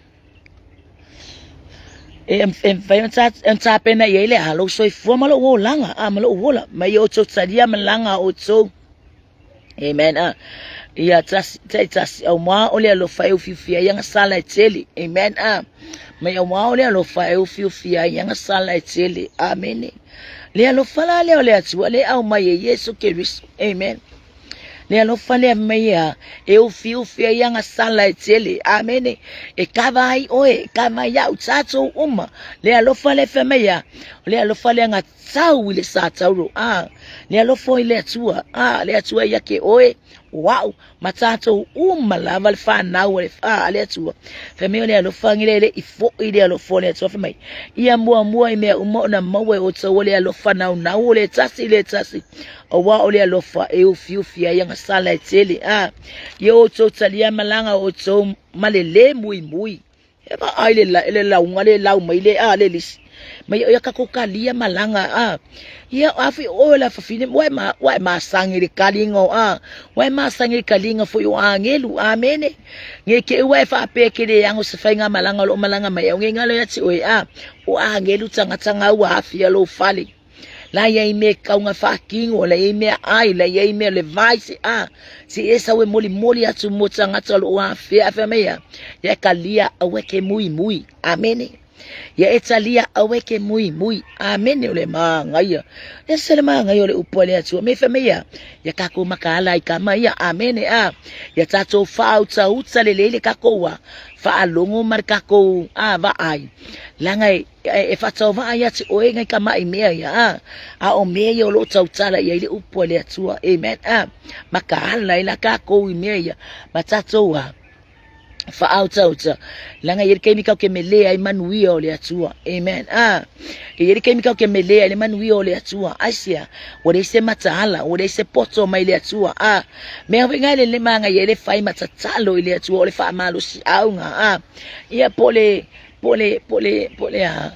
E mafai ona tapena i ai le a lou soifua ma lou olaga, a ma lou ola, ma ia outou talia malaga a outou. Amen. A. Ia tasi, tai tasi, au mua o le alofa e ufiufia ai agasala e tele. Amen. A. Mai au mua o le alofa e ufiufia ai agasala e tele. Amene. Le alofa la lea o le Atua le au mai e Iesu Keriso. Amen. Le alofa lea mai ia e ufiufi ai agasala e tele. Amene. E kava ai oe, e kava ai au, tātou uma. Le alofa lea fai mai ia, o le alofa lea gatau i le sa tauro. A, le alofa i le Atua. A, le Atua ia ke oe, o au, ma tātou uma lava le whanau a le, a, le Atua. Fai mai o le alofa ngi le le i fo'i le alofa o le Atua. Fai mai, ia muamua i mea uma ona maua e outou o le alofa naunau o le tasi i le tasi. Aua o le alofa e ufiufi ai agasala e tele. A, ia outou talia malaga o outou ma le lē muimui. E vaai le, le lauga le lau mai le a le lisi. Mai ia kakou kalia malaga a. Ia a foi oe la fafine ua e ma ua e masangi le kalinga o a. Ua e masangi le kalinga foi o angelu. Amene. Nge ke ua e faapea ke le ago se faiga malaga o lo malaga mai au nge ngalo ia te oe a. O angelu tagataga ua afia lou fale. La i ai mea kauga faakino, la i ai mea ai, la i ai mea le vai se a. Se e sau e molimoli atu mo tagata o loo afea afea mai ia. Ia e talia aua ke muimui. Amene. Ia e talia aua ke muimui. Amene o le māngaia. E se le māngaia o le upu a le Atua. Me fai mai ia, ia kākou makaala ai kama ia. Amene a. Ia tātou whaautauta le lele kākou a. Whaalogo ma le kākou a vaai. Langa e E faatauvaa ia te oe ngai ka mai mea ia, a. A o mea ia o loo tautala i ai le upu a le Atua. Amen. A. Ma ka ala ai la kākou i mea ia, ma tātou a faautauta. Langa i le kaimi kau ke mele ai manuia o le Atua. Amen. A. I le kaimi kau ke mele ai le manuia o le Atua. Aisea, ua leai se mataala, ua leai se poto mai le Atua. A. Mea foi ngai le le manga i le fai matatalo i le Atua o le faamalosiauga. A. Ia po le Po o le, po o le, po o le a,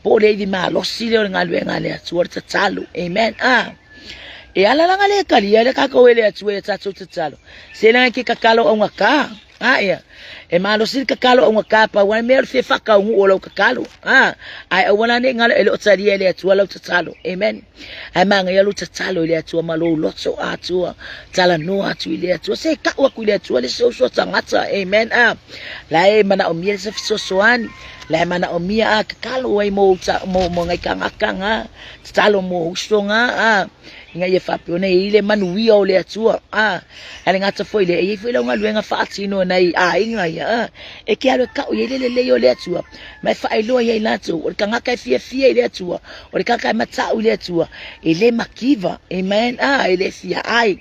po o le ivi malosi lea o le galuega a le Atua, o le tatalo. Amen. Ah. E ala langa le talia le kākou e le Atua ia tātou tatalo. Se langa ke kakalo au ngaka. Ah, ia. E malosi le kakalo au ngaka pa wa mea o le fia whakaungu o lau kakalo. Ah. Ai au wala ne ngalo e le o talia e le Atua lau tatalo. Amen. Ai manga ia lau tatalo i le Atua ma lou loto atua. Tala noa atu i le Atua. Se kau aku i le Atua le se uso tagata. Amen. Ah. La e manaomia le se fesoasoani. La e manaomia a tatalo ai mo uta mo mo ngai kagakaga, tatalo mo usoga a ina ia faapea ona e i ai le manuia o le Atua a. Ae le gata foi lea, e i ai foi lau galuega faatino e nai aiga ia a. E ke alu e kau i ai le lelei o le Atua, ma e faailoa ia i latou, o le tagata e fiafia i le Atua, o le tagata e matau i le Atua, e le makiva, amen, a, e le fia ai.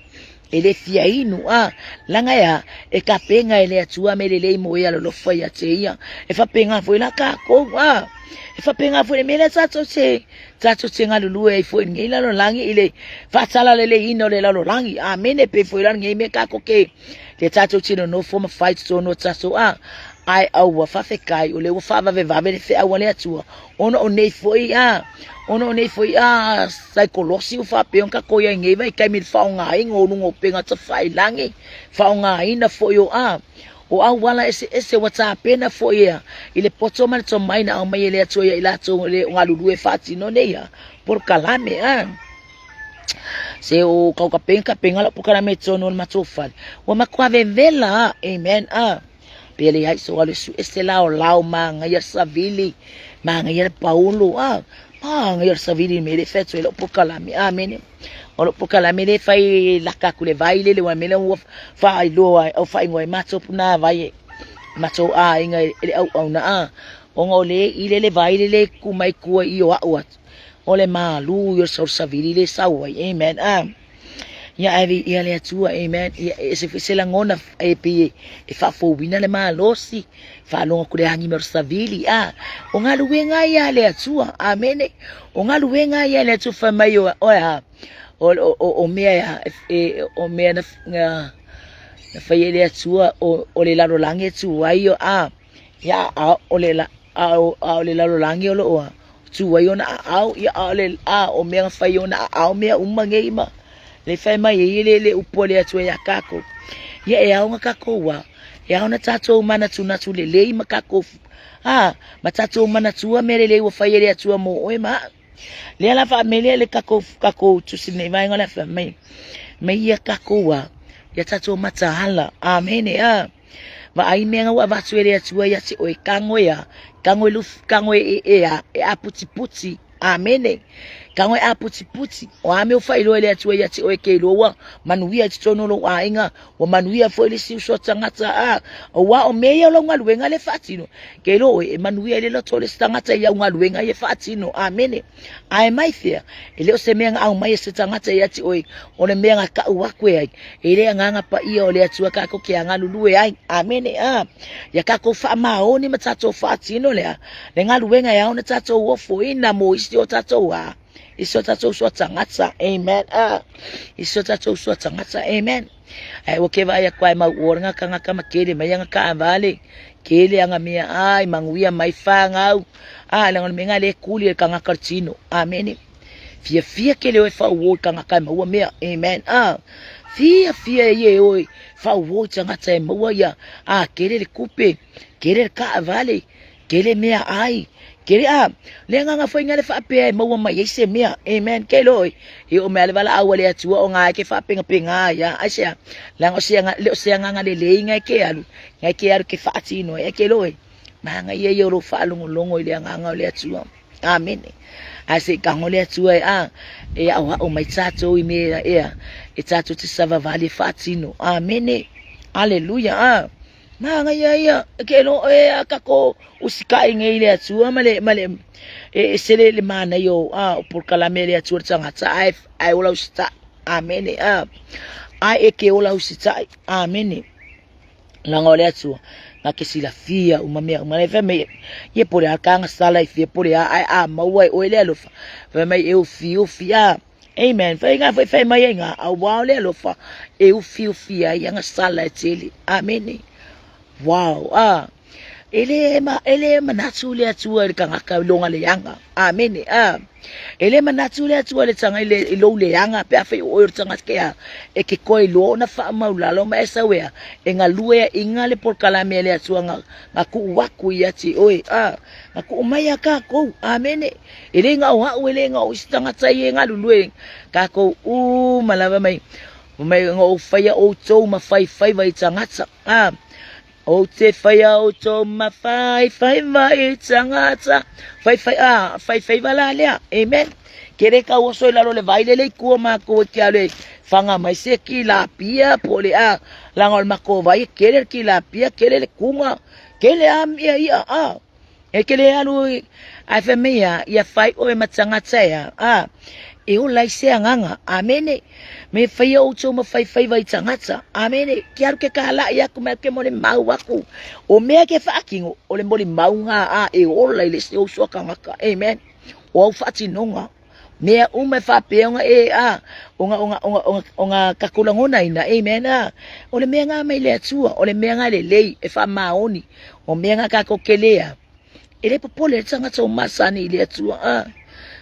E le fia inu, a, laga e a, e kapega e le Atua me lelei mo e alolofa ia te ia. E faapena foi la kākou, a, e faapena foi le mea lea tātou te, tātou te galulue ai foi i lenei lalolagi i le faatalaleleina o le lalolagi. Amene, pei foi la lenei mea kākou ke, le tātou te nonofo ma fai totonu o tātou, a, ae aua faafetai o lea ua faavavevave le feau a le Atua, ona o nei foi, a, ona o nei foi, a, saikolosi ua faapea ona kākou i ai nei vaitaimi i le faaaogaina o luga o upega tafailagi, faaaogaina foi o, a, o auala eseese ua tapena foi ia i le poto ma le tomai na aumai e le Atua ia i latou o le galulue faatino nei ia polokalame, a. Se o kau kapenga kapenga lau polokalame i totonu o le matou fale, ua matua vevela, a, amen, a. Pe le ai so alu su ese la o lao māngaia le savili, māngaia le paulo, a, māngaia le savili me le fetu e lou polokalame, amene. O lou polokalame le fai laka aku le vai lele ua mele ua faailoa ai, au faaigoa ai matou punāvai e matou aiga e le auauna, a, ona o le i lele vai lele ku mai kua i o au atu, o le malū ia o le savili le sau ai, amen, a. Ia ae viia le Atua, amen. Ia e ese foi se lagona e pei e faafouina le malosi, faalogo atu le agi mai o le savili, a. O galuega ia a le Atua, amene. O galuega ia a le Atua fai mai o, o, a, o, o, o mea e, o mea na, na, na fai e le Atua, o, o le lalolagi e tu ai, o, a, ia, a, o le, a, o, a o le lalolagi o lo o, a, tu ai ona aao, ia a o le a o mea na fai ona aao mea uma nei ma le fai mai ai le le upu a le Atua iā kākou. Ia e ao na kākou a, e ao na tātou manatunatu lelei ma kākou a, ma tātou manatua mea lelei ua fai e le Atua mō oe ma au. Lea la faamele le kākou kākou tusi nei vaega o le a fai mai, mai ia kākou a, ia tātou mataala. Amene a. Vaai mea na ua avatu e le Atua ia te oe, kago e a, kago e lufi, kago e, e a, e aputiputi. Amene. Kago e aputiputi. O a mea ua faailoa e le Atua ia te oe ke iloa ua manuia i totonu o lou aiga, ua manuia foi le isi uso a tagata, a, auā o mea ia o lau galuega lea e faatino, ke iloa oe e manuia ai le loto o le isi tagata i au galuega ia e faatino. Amene. Ae mai fea, e le o se mea na aumai e se tagata ia te oe, o le mea na kau aku e ai, e le agaga paia o le Atua kākou ke agalulue ai. Amene. A, ia kākou faamaoni ma tātou faatino lea, le galuega e ao ona tātou ofoina mo isi o tātou a, isi o tātou uso a tagata. Amen. A, isi o tātou uso a tagata. Amen. Ae ua ke vaai aku ai mau ua nga kangaka ma kele mai anga kaavale, kele anga mea ai manguia mai whangau, a langa le mea le kuli le kangaka le tino. Amene. Fia fia kele oe whauo i kangaka e maua mea. Amen. A, fia fia e ie oe whauo i tangata e maua ia. A, kele le kupe, kele le kaavale, Kele mea ai, kele a, le agaga foi nga le faapea e maua mai ai se mea. Amen. Ke loi, e o mea le vala au le Atua o nga e ke faapengapenga ai a, ai se a, leaga o se aga, le o se agaga lelei nga e ke alu, nga e ke alu ke faatino ai, ke loi, maga ia ia o lou faalogologo i le agaga o le Atua. Amene. Ae se i kago le Atua e a, e aoao mai tatou i mea ea, e tatou te savavali e faatino. Amene. Aleluia. A. Manaia ia, ke lo e a kako usikai nei le Atua ma le ma le e ese le le manaia o a o polokalame a le Atua le tagata ae ae ola usitai. Amene a. Ae e ke ola usitai. Amene. Leaga o le Atua na ke silafia uma mea uma. Le fai mai ia po o le a ka gasala i fia po o le a ae a maua e oe le alofa. Fai mai e ufiufi a. Amen. Fai ngā foi fai mai ai ngā auā o le alofa e ufiufi ai anga sala e tele. Amene. Wow. Ah. E le, ma, e le manatu le Atua i le kangaka i longa leaga. Amene. Ah. E le manatu le Atua i le tanga i, le, i lou leaga pe a fai o oe o le tagata ke a e ke koe loa ona faamaulalo ma e sau ea e galue a inga le polokalame a le Atua nga, nga kuu aku ia te oe. Ah. Nga kuu mai a kākou. Amene. E le ga o au, e le ga o isi tagata ia e galulue kākou uma lava mai mai ga ou faia outou ma faifaiva i tagata. A, ou te faia outou ma faifaiva i tagata. Faifai, a, faifaiva la lea. Amen. Ke le kau oso i lalo le vai lele i kua mākou e ke alu e whanga mai se ki lapia po le a langa o le mako vai kele le ki lapia kele le kunga kele a mea ia a E ke le alu ae fai mai ia, ia fai oe ma tagata ea, a, e ola ai se agaga. Amene. Me faia outou ma faifaiva i tagata. Amene. Ke alu ke kālaʻi aku me ke molimau aku. O mea ke faatino, o le molimauga a e ola i le isi ou sua kangaka. Amen. O au faatinoga. Mea uma e faapea ona e a, ona, ona, ona, ona, ona tatou lagonaina, amen, a. O le mea nga mai le Atua, o le mea nga lelei e faamaoni, o mea nga tatou ke lea. E le popole le tagata o masani i le Atua, a.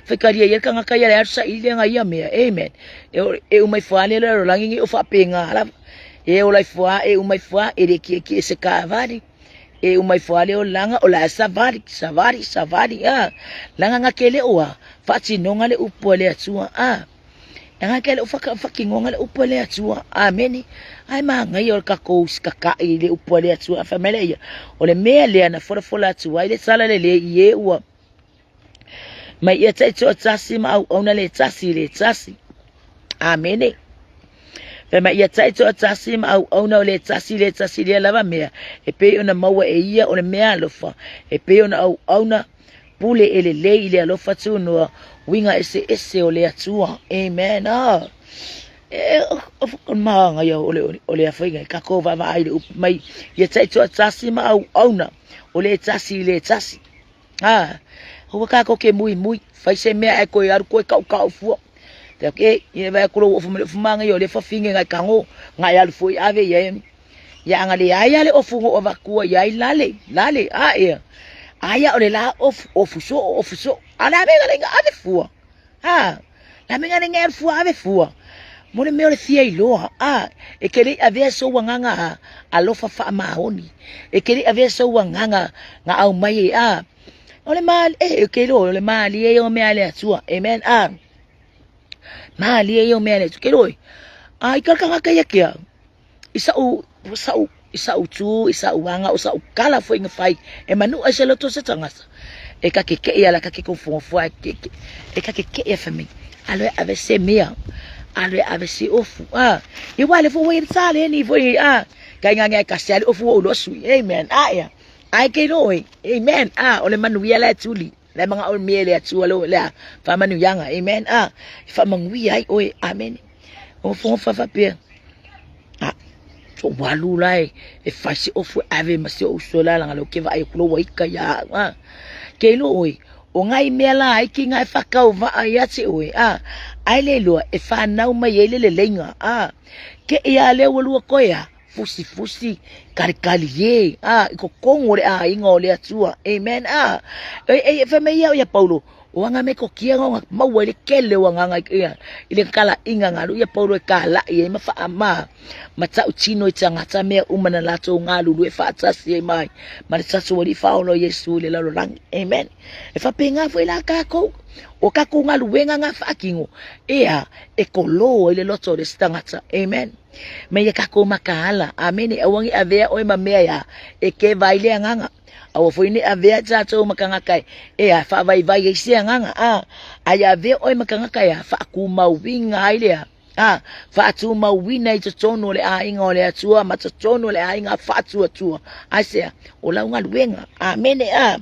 Faitalia ia le tagata ia le alu saili le ia mea, amen. E, e uma ifo lava le lalolagi nei o faapena lava. E ola ifo lava, e uma ifo lava, e le kiekie se kaavale. E uma ifo lava le olaga, o la e savali, savali, savali, a. Laga na ke le o a, faatinoga le upu a le Atua, a. Laga ke le o whakatinoga le upu a le Atua, amene. Ae manaia o le tatou usikataʻi i le upu a le Atua, fai mai lea ia, o le mea lea na folafola atu ai le tala lelei i e ua mai ia taitoatasi ma auauna le tasi i le tasi. Amene. Fai mai ia taitoatasi ma auauna o le tasi i le tasi lea lava mea e pei ona maua e ia o le mea alofa, e pei ona auauna pule e lelei i le alofa tunoa uiga eseese o le Atua. Amen. Ah. E o maga o le o le afaiga e kako vaavaai le upu mai ia taitoatasi ma auauna o le tasi i le tasi. A ua kako ke mui mui fai se mea e koe alu koe kau kau fua. Te ke ia vai kulo ofu me ofu manga ia le fafinge ngai kango ngai alu foi ave ia ia anga le ai ale ofu ngo avakua ia ai lale lale a ia aia o le la ofu ofu so ofu so ala me nga ave fua. A, la me ngane ngai fua ave fua. Mo le mea o le fia iloa, a, e ke le avea sou agaga a, alofa faamaoni. E ke le avea sou agaga nga au mai e, a, o le ma, e, e ke iloa, o le malie ia o mea a le Atua. Amen, a, malie ia o mea a le Atua. Ke iloa, a, i ka tagata ia ke au, i sa'u sa'u i sa'u tu i sa'u aga o sa'u kala foi na fai e manu ai se loto se tagata e ka keke'i ala ka ke kofogofoa e e ka keke'i a fai mai alo e ave se mea alo e ave se ofu a ia ua le fo ua sa le ni foi a kai ngā ngai ka se ale ofu o lo sui amen a ia ai ke lo amen a o le manuia la tuli le manga o mea le atua lo le faamanuiaga amen a e faamanuia ai oe amen o fogo faafapea a so walu la e e fai se ofu e ave ma se uso la langa lo ke vaai aku lo ua ika ia au a ke iloa oe o ngai mea la ai ki ngai whakau waa ia te oe a ai le iloa e whanau mai ai le leleiga a ke ia le ua lua koe a fusifusi kalikali e a i kokogu o le aiga o le Atua amen a e e e fai mai ia ia Paulo o aga me kokia nga maua i le kele o agaga ia i le kalaʻiga galu ia Paulo e kalaʻi ai ma faama ma tautino i tagata mea uma na latou galulue faatasi ai mai ma le tatou Alii Faaola o Iesu i le lalolagi amen e faapena foi la kākou o kākou galuega nga faatino ea e kolō ai le loto o le isi tagata amen Me ia kākou makaala. Amene. Aua ne i avea oe ma mea ia e keva ai le agaga. Aua foi ne i avea tātou ma kangaka e, e a faavaivai ai se agaga. A, a ia avea oe ma kangaka e a faakumauina ai le a. A, faatumauina i totonu o le aiga o le Atua ma totonu o le aiga faatuatua. Aisea? O lau galuega. Amene. A,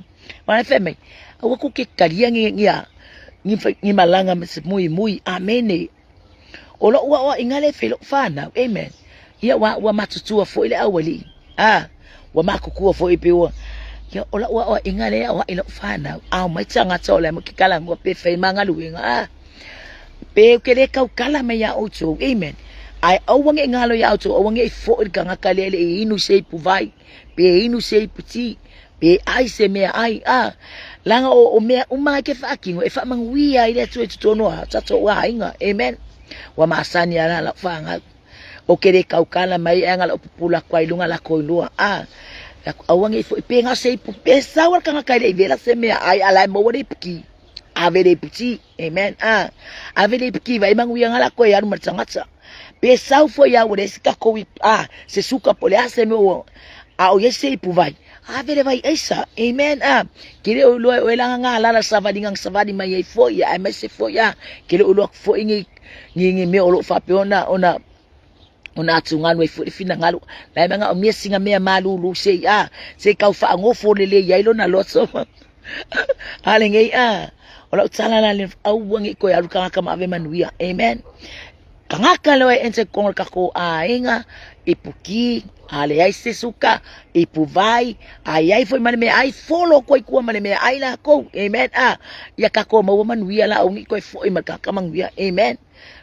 ma fai mai, aua kou ke talia ni, ni a, ni, ni malaga ma se muimui. Amene. O loʻu aʻoaʻiga lea e fai loʻu whanau. Amen. Ia ua, ua matutua foi le aualii. Ah, ua matutua foi pe ua. Ia o loʻu aʻoaʻiga lea e aʻoaʻi loʻu whanau. Ao mai tagata o le mo ke kalagua pe fai ma galuega. Ah, pe ke le kaukala mai iā ʻoutou. Amen. Ae aua ne i galo iā ʻoutou, aua ne i foʻi le tagata lea e le i inu se ipu vai, pe inu se ipu ti, pe ai se mea ai, a, laga o, o mea uma ai ke faatino e faamanuia ai le Atua i totonu o tatou aiga. Amen. Ua masani ala lau fanau. O ke le kaukala mai e anga lau pupula aku ai lunga lako i lua. A, aua ne i foʻi pe ga se ipu, pe sau ala tagata e le i wela se mea ai ala e maua le ipu ki. Ave le ipu ti. Amen. A, ave le ipu ki vai manuia nga lako e alu ma le tagata. Pe sau foi a ua leai se takou i, a, se suka po o le a se mea ua, a o i ai se ipu vai, ave le vai aisa. Amen. A, ke le o iloa e oe la nga lala savaliga na savali mai ai foi, aemaise foi, a, ke le o iloa atu foi ni, ni, ni mea o lo o faapea ona, ona, ona atugalu ai foi le finagalo. La e manaomia sina mea malūlū se i, a, se i tau faanofo lelei ai lona loto. A lenei, a, o lau tala la le aua ne i toe alu tagata ma ave manuia. Amen. Tagata lea e enter i totonu o le tatou aiga, ipu ki, a leai se suka, ipu vai, a i ai foi ma le meaai, folo atu ai tua ma le meaai lakou. Amen. A, ia tatou maua manuia la, aua ne i toe foi ma le tagata manuia. Amen.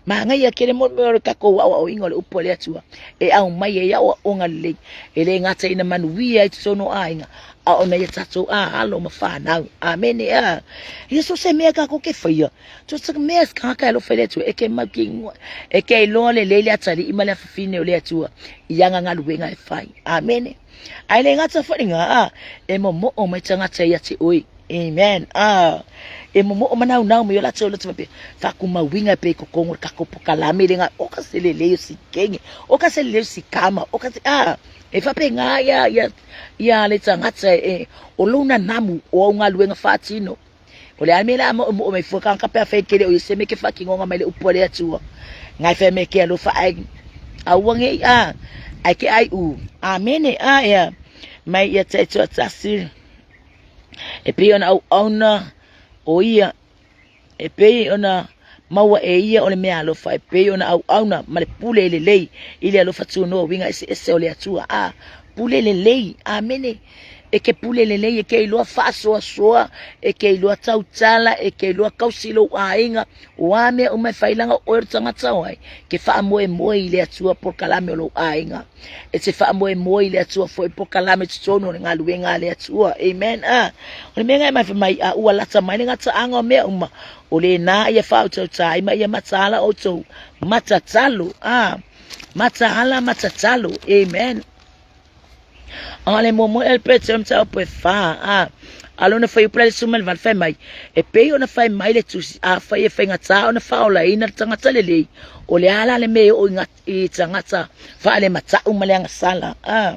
Manaia kele mo mea o le tatou aoaoina o le upu a le Atua e aumai ai aoaoga lelei e le gata ina manuia ai totonu o aiga a o nai a tatou alo ma fanau. Amene. A ia so se mea kākou ke faia so se mea se tagata e alofa i le Atua e ke mau ke ingoa e ke iloa lelei le atalii ma le afafine o le Atua i ana galuega e fai. Amene. Ae le gata foi lena, a e momoo mai tagata ia te oe. Amen. Ah, e momoo manaunau mai o latou loto faapea, faakumauina pea i totonu o le tatou pokalame lena, o ka se lelei o si kene, o ka se lelei o si kama, o ka se, ah, e faapena ia, ia, ia le tagata e, o lou nanamu o au galuega faatino. O le a le mea le a moomoo mai fua tagata pe a fai kele o ia se mea ke faatinoga mai le upu a le Atua. Ngai fai me ke alofa ai aua nei a ai ke ai u. Amene a ia mai ia taitoatasi e pei ona auauna o ia e pei ona Maua e ia o le mea alofa e pei ona auauna ma le pule lelei i le alofa tunoa uiga eseese o le Atua. A pule lelei. Amene. E ke pule lelei e ke iloa faasoasoa, e ke iloa tautala, e ke iloa kausi lou aiga, o a mea uma e fai laga o oe o le tagata o ai, ke faamoemoe i le Atua polokalame o lou aiga. E te faamoemoe i le Atua foi polokalame totonu o le galuega a le Atua. Amen. A o le mea lena e mai fai mai, a ua lata mai le gataaga o mea uma, o lena ia faautautā ai ma ia mataala outou matatalo. A mataala matatalo. Amen. A le muamua e le Petero mataupu e fa a a lona fuaiupu la i le 18 fai mai, e pei ona fai mai le tusi, afai e faigata ona faaolaina le tagata lelei, o le a la le mea e oo i tagata faalematau ma le agasala. A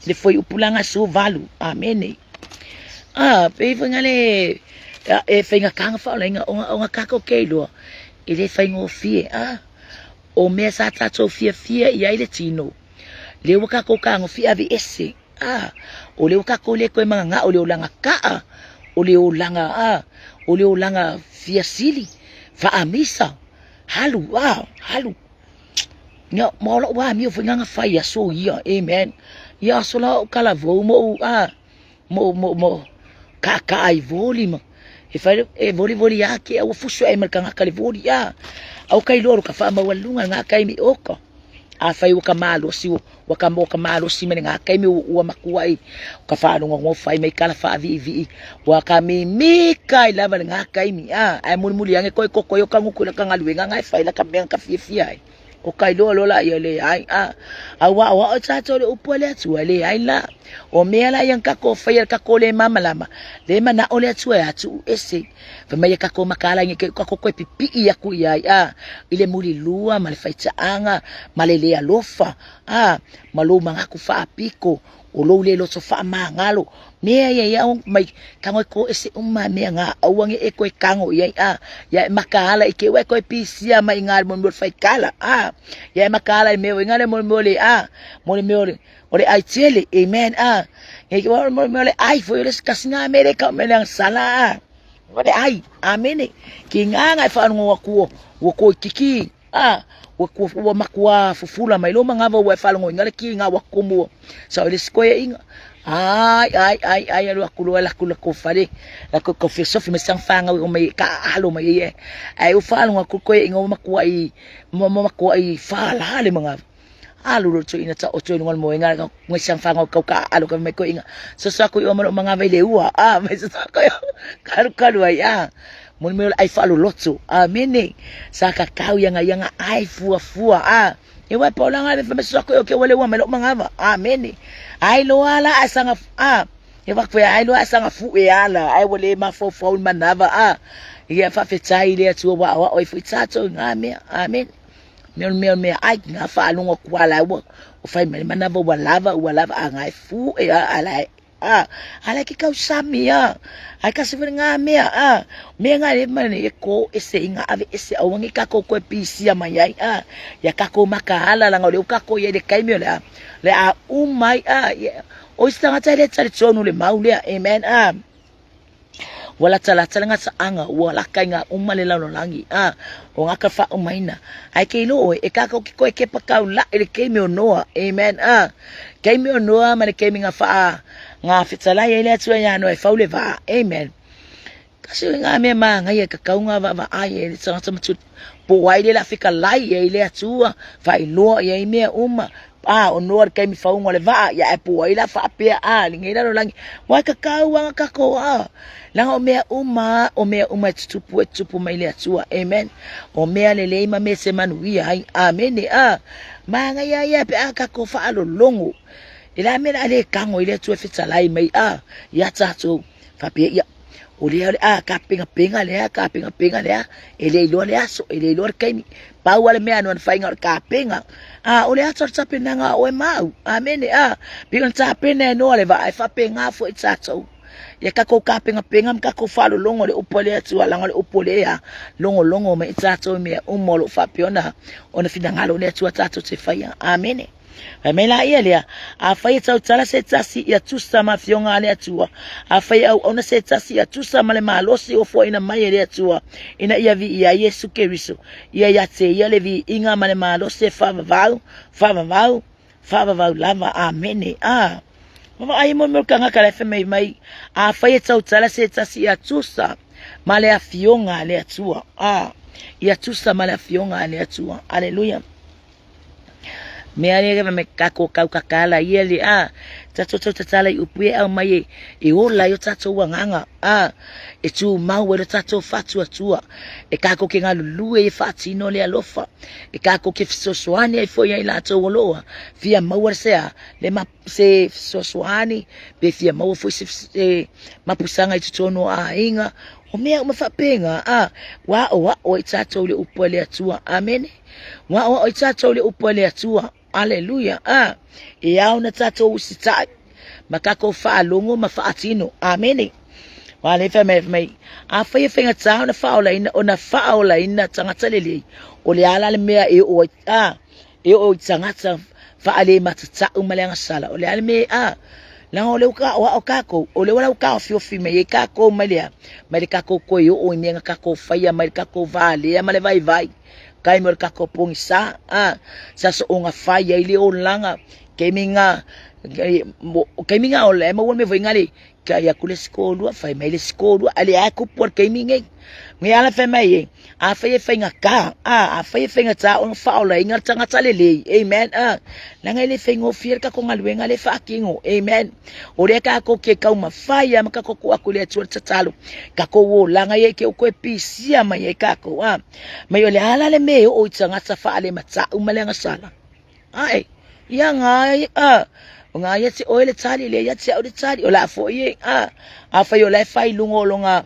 le fuaiupu la 18. Amene. A pei foi nga le e faigata ona faaolaina ona tatou ke iloa e le faigofie. A o mea sa tatou fiafia i ai le tino, lea ua tatou tagofi aveese. A o lea ua tatou le toe mananao i le olaga kaa, o le olaga a, o le olaga fiasili, faamisa, halu, a, halu. Ia, ma o lou amio foi na fai aso ia, amen. Ia aso la o kalavou mo ou, a, mo mo mo kaakaa i voli ma e fai e volivoli ake au fusu ai ma le tagata le voli a au kai loa ka faamaualuga ngā taimi oka a fai ua ka malosi ua ka mo ka malosi ma le ngā taimi ua matua i ka faalogo fai mai kala faaviivii ua ka mimika i lava le ngā taimi a ae mulimuli ane koe koko i o ka nguku i la ka galuega nga e fai la ka mea ka fiafia ai O ka iloa loa la ia leai a a ua o ao tatou le upu a le Atua leai la o mea la ia kako fai a kako le mamalama le manao le Atua e atu ese fai mai kako makala nge ke kako koe pipii aku ia ai a i le mulilua ma le faitaaga ma le le alofa a ma lou mangaku faapiko o lou le loto faamagalo mea ia ia mai kago e ko ese uma mea nga aua nge e koe kago ia a ia e makaala i ke ua e koe pisia mai nga mo mo fai kala a ia e makaala i mea inga le mo mo le a mo le mea o le ai tele amen a nge ke mo mo le ai fo le kasinga me le ka me le sala a mo le ai amene ki nga nga e whaanongo aku ua koi kiki A, ua, ua, ua makuā fufula mai lo mangava ua e faalogoina le ki ngā wa kumu sa o le sikoe inga. Ai, ai, ai, ai, alu aku loa la ku la ko fale, la ko ko filosofi me sang whāngau o mai ka alo mai e. Ai u faalogo aku koe inga ua makua i, ma makua i whāla le mangava. Alu lo tui ina ta o tui lunga le moenga ka ngai sang whāngau kau ka alo ka mai koe inga. So so aku i o malo mangava i le ua. A, mai so so aku i o kalu kalu ai a. Mo le mea o le ai faaloloto. Amene. Sa kakau ia nga ia nga ai fuafua. A. E wai paula nga le whame sako e o ke wale ua me lo mangava. Amene. Ai loa la ai sanga a. E wak fea ai loa ai sanga fu e ala. Ai wale ma fau fau manava a. Ia whawhetai le atua wa wa oi fui tātou ngā mea. Amene. Mea o le mea o le mea ai ngā whaalongo kua la ua. O whai mai manava ua lava ua lava a ngā e fu e a ala e. A, ala ke kau sami a. Ai kasi fere ngā mea a. Mea ngā e mai e ko ese i ngā ave ese au angi kako koe pisia mai ai a. Ia kako maka ala langa o le kako ia le kaimi o le a. Le a umai a. Ia, o isi tangata le tari tonu le mau lea. Amen a. Ua latalata le gataaga, ua laka i ngā uma le lalolagi, a, o ngā ka faaumaina. Ae ke iloa oe, e kākau ki koe kepa kau la i le keimi o Noa. Amen. A, keimi o Noa ma le keimi ngā whaa, ngā fetalai ai le Atua ia Noa e fau le vā. Amen. Kasi o ngā mea māngai e kakau ngā vava ai e le tangata matu po ai le la fekalai e le Atua, whailoa i ai mea uma, A, o Noa le kaimi faunga o le vaa, ia e po ai la faapea, a, lenei lalolagi, wai ka kauanga kako, a, langa o mea uma, o mea uma e tutupu, e tutupu mai le Atua, amen, o mea lelei ma mea se manuia ai, amene, a, māngaia ia pe a kako faalologo, e la mea la le kago i le Atua e fetalai mai, a, ia tātou, faapea ia, o lea o le a ka pengapenga lea, ka pengapenga lea, e le iloa le aso, e le iloa le taimi, pau a le mea noa whainga o le kapenga, a, o le aso o le tapenaga o e mau, amene, a, pei ona tapena e Noa le vaa e faapena foi tātou. Ia kakou kapengapenga ma kakou faalologo le upu a le Atua, laga o le upu o lea logologo mai i tātou i mea uma o lo o faapea ona, ona finagalo o le Atua tātou te whaia. Amene. Fai mai laia lea, afai e tautala se tasi ia tusa ma afioga a le Atua, afai e auauna se tasi ia tusa ma le malosi ua foaina mai e le Atua, ina ia viia ai Iesu Keriso, ia ia te ia le viiga ma le malosi e faavavau, faavavau, faavavau lava. Amene. A. Vaai mo mea o le tagata la e fai mai mai, afai e tautala se tasi ia tusa ma le afioga a le Atua. A. Ia tusa ma le afioga a le Atua. Aleluia. Mea lea me kako kau kakala ia le a tatou tau tatala i upu e au mai e, e ola i o tatou agaga a e tumau ai lo tatou faatuatua e kako ke galulue e faatino le alofa e kako ke fesoasoani ai foi ia i latou o lo o fia maua se a le ma se fesoasoani pe fia maua foi se, se mapusaga i totonu o aiga o mea uma faapena a ua aʻoaʻo ai tatou i le upu a le Atua. Amene. Ua aʻoaʻo ai tatou i le upu a le Atua. Aleluia. A, e ao na tatou usitai ma tatou faalogo ma faatino. Amene. Wa le fai mai, mai, afai e faigata ona faaolaina, ona faaolaina tagata lelei, o le a la le mea e oo ai, a, e oo i tagata faalematataʻu ma le agasala, o le a le mea, a, leaga o lea ua aʻoaʻo kākou, o lea ua taofiofi mai ai kākou mai le a, mai le kākou toe oo i mea na kākou faia mai le kākou valea ma le vaivai. Kai mo le kako pogisa, a sa soonga fai ai le olaga taimi nga taimi nga o le maua le mea foi nga le kai aku le isi toalua fai mai le isi toalua a le ai kupu a le taimi nei. Ngai ala fai mai e, afai e faigata, a afai e faigata ona faaolaina le tagata lelei, amen, a leaga e le faigofie le tatou galuega lea e faatino, amen. O lea tatou te taumafai lava ma tatou tuu atu i le Atua le tatalo, tatou olaga ia i te i ua toe pisia mai ai tatou, a. Mai o le a la le mea e oo i tagata faalematau ma le agasala? Ae, ia ngā, a, o ngā ia te oe le tali, le ia te au le tali, o la foi e, a, afai o la e fai lunga o longa,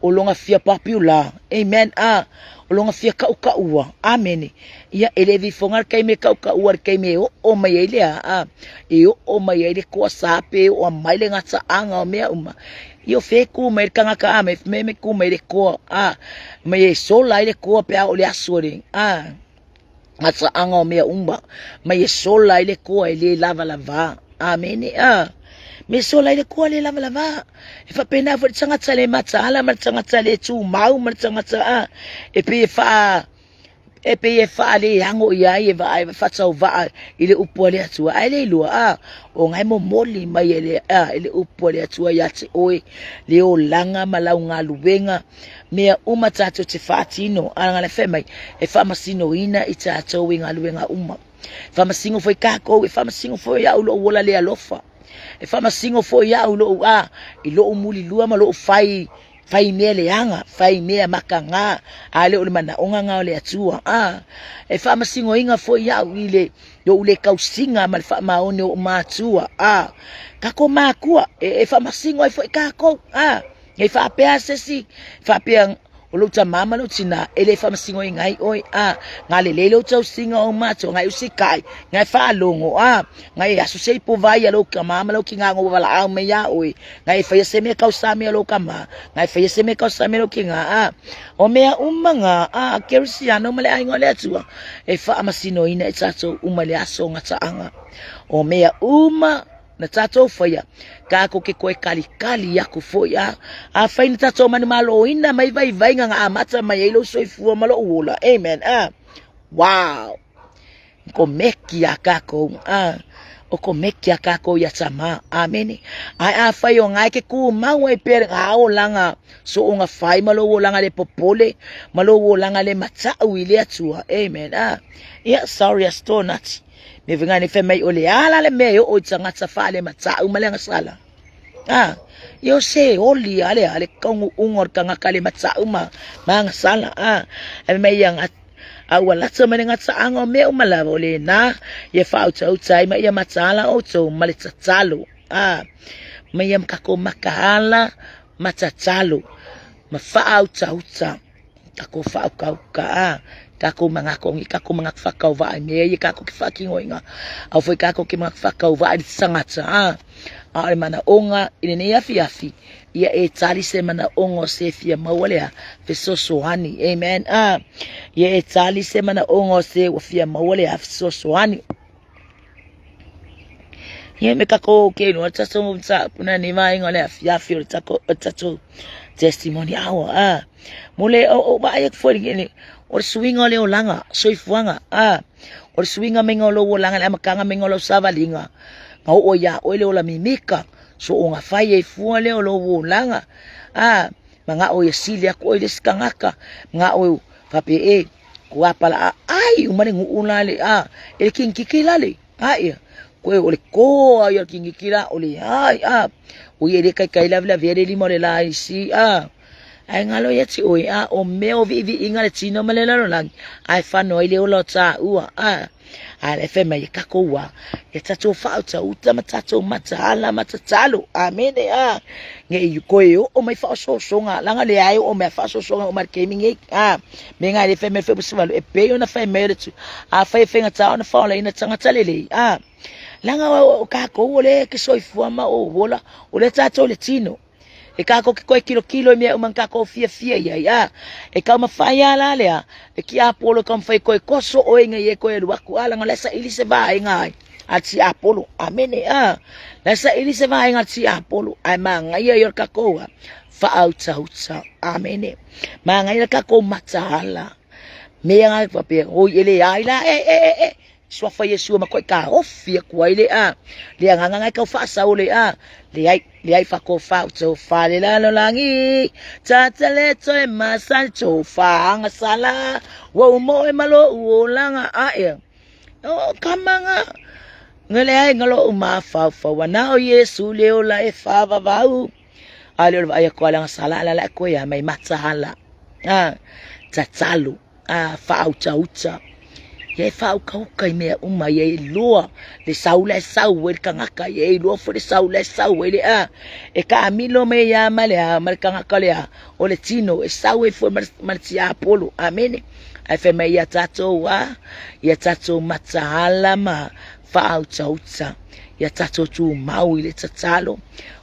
o longa fia popular, amen, a, o longa fia kaʻukaʻua, amene, ia, e le vifoga le taimi e kaʻukaʻua le taimi e oo mai ai le a, a, e oo mai ai le toasā pe oo mai le gataaga o mea uma, Ia o fea e kū mai le tagata a me me me kū mai le koa a mai e sola ai le koa pe a o le aso le a gataaga o mea uma mai e sola ai le koa e le lavalava. Amene a. Me sola ai le koa le lavalava. E faapena foi le tagata le mataala ma le tagata le tumau ma le tagata a e pei e faa E pei e faaleago i ai e vaai e faatauvaa i le upu a le Atua. Ae le iloa, a, o nga e momoli mai e le, a, e le upu a le Atua ia te oe, le olaga ma lau galuega, mea uma tatou te faatino, a nga le fai mai, e faamasinoina i tatou i galuega uma. E faamasino foi kakou, e faamasino foi au lou ola le alofa. E faamasino foi au lou, a, i lou mulilua ma lou fai Fai mea leaga, fai mea makaga, a le o le manaoga na o le Atua. A, e faamasinoina foi au i le lou le tausiga ma le faamaoni o ou matua. A, tatou makua, e, e faamasino ai foi tatou. A, nei faapea se isi, faapea o lou tamā ma lou tinā, e le faamasinoina ai oe. A, na lelei lou tausiga o ou matua, na e usikai, na e faalogo, a, na e aso se ipu vai a lou tamā ma lou tinā na ua valaau mai iā oe, Ngai e whaia se mea kausame a lou kama, ngai e whaia se mea kausame a lou kinga, a o mea uma nga, a Kerisiano ma le aiga o le Atua, e faamasinoina e tatou uma i le aso o gataaga. O mea uma na tatou whaia, kākou ke koe kalikali aku foi, a, afai na tatou manumaloina mai vaivaiga na amata mai ai lou soifua ma lou ola, amen, a, wow. Ko meki a kākou, a, o ko meki a kākou ia tamā. Amene. Ae afai o ngae ke kūmau ai pea ngā olaga soonga whai ma lou olaga le popole, ma lou olaga le mataʻu i le Atua. Amen. A, ia, sorry a store nati. Me wenga ne whai mai o le ala le mea e oo i tagata whaale mataʻu ma le agasala. A, ia o se oli a le a le kaunguʻuga o le tagata le mataʻu ma, ma agasala. A, e mai ia ngā A ua lata mai le gataaga o mea uma lava o lena ia faautauta ai ma ia mataala outou ma le tatalo. A, ma ia kakou makaala ma tatalo ma faautauta kakou faaukauka a kakou manatu kakou manatu faatauvaa i mea ia kakou ke faatinoina aua foi kakou ke manatu faatauvaa i le tagata a a o le manaoga i lenei afiafi ia e tali se manaoga o se fia maua lea fesoasoani. Amen. Ah, ia e tali se manaoga o se ua fia maua lea fesoasoani. Ia me kako ke no tatou sa puna ni vaenga o le afiafi o le tako o tatou testimony hour a. Mo le o o vaai atu foi le o le suiga o le olaga soifuaga a. O le suiga maiga o lou olaga le amataga maiga o lau savaliga na oo ia oe le ola mimita soona fai ai fua lea o lou olaga a. Manao ia sili atu oe i le isi tagata manao faapea e kua pala ai uma le nuu la le a e le kinititi la le a ia koe o le toa ia o le kinititi la o le ai a o ia e le taitai lavelavea le lima o le la isi a ae galo ia te oe a o mea o viiviiga le tino ma le lalolagi ae fano ai le ola o taua a a le fai mai e tatou a e tatou faautauta ma tatou mataala ma tatalo amene a ne i koe oo mai faaosoosoga laga le ai oo mai faaosoosoga o mai le taimi nei a me ngai le fai mai foi se valu e pei ona fai mai le tu a fai faigata ona faaolaina tagata lelei a laga o tatou o le ke soifua ma o ola o le tatou le tino E kākou ke koe kilokilo i mea uma na kākou fiafia i ai, a e taumafai a la lea, e tiapolo e taumafai e koe koso oe ina ia e koe alu atu, a leaga o la e saili se vaega ai a le tiapolo. Amene, a la e saili se vaega a le tiapolo, ae manaia ia o le tatou a faautauta. Amene, manaia le tatou mataala. Mea na faapea, oi e leai la, e, e, e, e, Suafa Iesu e matuai taofi atu ai le a le agaga na e tau faasau le a leai leai faatofa o tofa le lalolagi tata le toe masani tofa agasala ua uma oe ma lou olaga a ea o kamaga nga leai nga lou mafaufau ana o Iesu le ola e faavavau a le o le vaai atu a le agasala ala la e koe a mai mataala a tatalo a faautauta. Ia e faaukauka i mea uma, ia e iloa le sau la e sau ai le tagata, ia e iloa foi le sau la e sau ai le a. E taamilo mai ai lava ma le a, ma le tagata o le a, o le tino, e sau ai foi ma le tiapolo. Amene. Ae fai mai ia tatou a, ia tatou mataala ma faautauta, ia tatou tumau i le tatalo.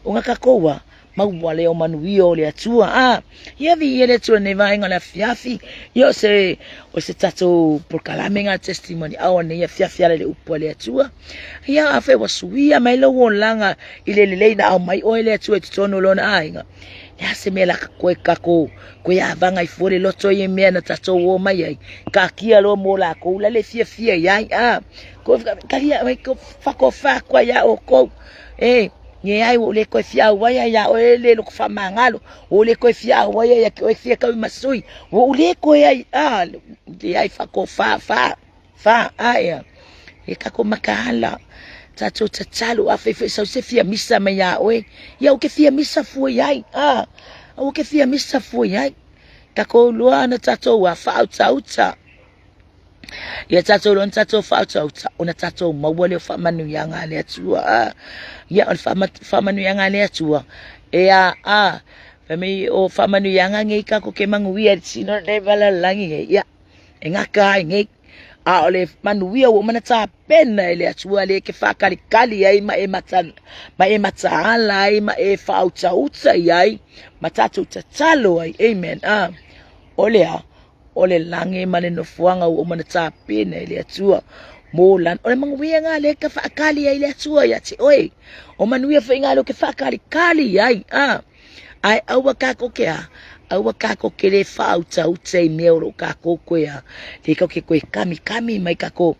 Ona tatou a, maua lea o manuia o le Atua. A, ia viia le Atua nei vaega o le afiafi. Ia o se, o se tatou polokalame ngā testimony ao nei afiafi ala le upu a le Atua. Ia a fai ua suia mai lou olaga i le lelei na aumai oe le Atua i totonu o lona aiga. Le a se mea la ka koe kako, koe avaga i fua le loto i mea na tatou o mai ai. Kakia loa mo lakou la le fiafia i ai. A, ko kalia, ko whakofa kua ia o kou. E, Nge ai ua ou le koe fia auai ai ia oe le loko faamagalo, ua ou le koe fia auai ai ia ke oe fia kau i masui, ua ou le koe ai, a, le ai whako wha, wha, wha, a ea. E kako makahala, tatou tatalo, a fai foi sau se fia misa mai ia oe, ia o ke fia misa fua i ai, a, o ke fia misa fua i ai. Takou loa ana tatou a whaautauta. Ia tatou loa ona tatou faautauta, ona tatou maua lea o faamanuiaga a le Atua. A, ia, o le faamanuiaga a le Atua, e a, a, fai mai o faamanuiaga nei tatou ke manuia i le tino lenei ma le lalolagi nei, ia, e gata ai nei. A o le manuia ua uma ona tapena e le Atua lea e te faakalikali ai ma e mata, ma e mataala ai ma e faautauta i ai ma tatou tatalo ai. Amen. A, o le a? O le lagi ma le nofoaga ua uma ona tapena e le Atua mo lana. O le manuia ngā le ka whaakali ai le Atua ia te oe. O manuia foi ngā leo ke whaakalikali ai. A, ai aua kako ke a, aua kako ke le whaautauta i mea o lo kako koe a. Le kau ke koe kami kami mai kako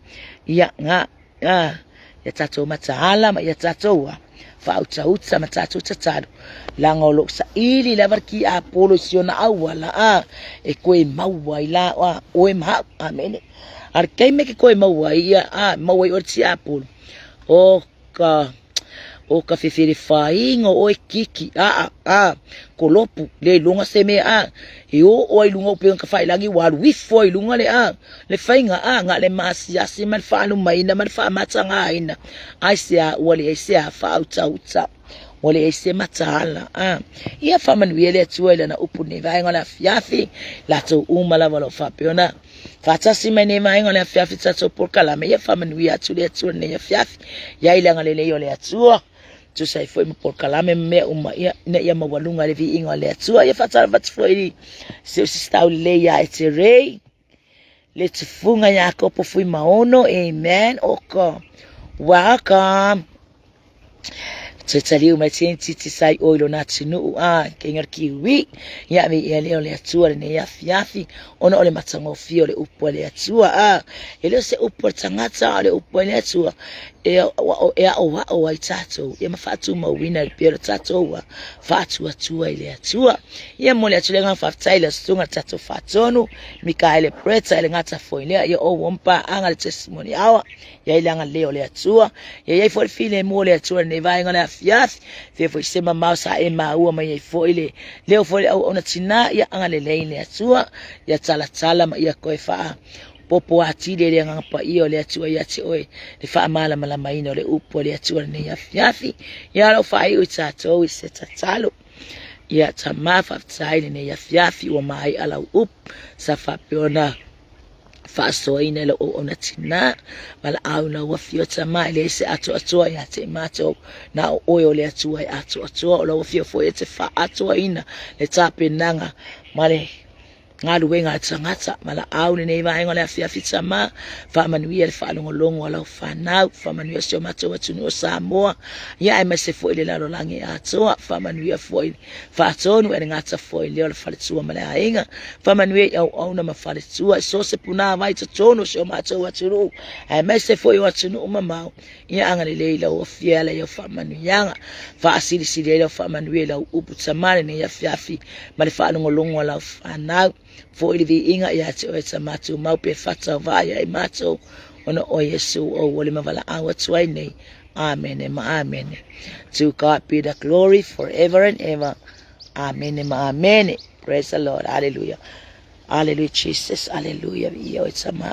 ia ngā A, ia tatou mataala ma ia tatou a faautauta ma tatou tatalo, laga o loo saili lava le tiapolo i si ona auala, a, e koe maua ai la a oe ma au. Amene. A le taimi e ke koe maua ai ia, a, maua ai oe le tiapolo, o ka, o ka fefelefaiga o oe kiki, aa, a, kolopu, le iloga se mea, a, e oo ai i luga o upega tafailagi ua alu ifo ai i luga le, a, le faiga, a, na o le maasiasi ma le faalumaina ma le faamatagaina, aisea ua leai se a faautauta, ua leai se mataala, a. Ia faamanuia le Atua i lana upu i lenei vaega o le afiafi, latou uma lava o lo o faapea ona faatasi mai nei vaega o le afiafi tatou polokalame, ia faamanuia atu le Atua i lenei afiafi, ia i le agalelei o le Atua. Tusa ai foi ma polokalame ma mea uma, ia, ina ia maualuga le viiga o le Atua. Ia faatalofa atu foi i si ou sista aulelei ia Eterei, le tufuga ia Kopo Fuimaono, amen. Oko, welcome. Toe taliu mai titi sai oi lo na atunuu a keinga le kiwi. Ia ave ia lea o le Atua lenei afiafi, ona o le matagofie o le upu a le Atua. A e le o se upu a le tagata, a o le upu a le Atua e aoao ai tatou, ia ma faatumauina le pia o le tatou ua faatuatua i le Atua. Ia momoli atu le agaga faafetai i le susuga tatou faatonu Mikaele Breta i le gata foi lea, ia o ua paaga le testimony hour ia i le agalelei o le Atua. Ia i ai foi le filemu o le Atua i lenei vaega o le afiafi. Fia foi se mamao sa e maua mai ai foi le leo foi le auauna tinā, ia agalelei le Atua, ia talatala ma ia toe faa popo atili e le agaga paia o le Atua ia te oe le faamalamalamaina o le upu a le Atua lenei afiafi. Ia lau faaiu i tatou i se tatalo. Ia Tamā, faafetai lenei afiafi ua maea lau upu sa faapea ona faasoaina i lau auauna tinā. Valaau lau afio Tamā, e leai se atoatoa ia te i matou, na o oe o le Atua e atoatoa. O lau afio foi e te faaatoaina le tapenaga ma le galuega a le tagata. Valaau lenei vaega o le afiafi Tamā, faamanuia le faalogologo a lau fanau, faamanuia si o matou atunuu o Samoa, ia aemaise foi le lalolagi atoa. Faamanuia foi faatonu e le gata foi lea o le faletua ma le aiga, faamanuia i auauna ma faletua i so o se punāvai totonu o si o matou atunuu, aemaise foi o atunuu mamao. Ia agalelei lau afia e ala i au faamanuiaga, faasilisili ai lau faamanuia i lau upu Tamā lenei afiafi ma le faalogologo a lau fanau. Foi le viiga ia te oe Tamā tumau pe fatauvaa ia i matou, ona o Iesu o ua le mavalaau atu ai nei. Amene ma amene. To God be the glory forever and ever. Amene ma amene. Praise the Lord. Hallelujah. Hallelujah Jesus. Hallelujah. Ia oe Tamā.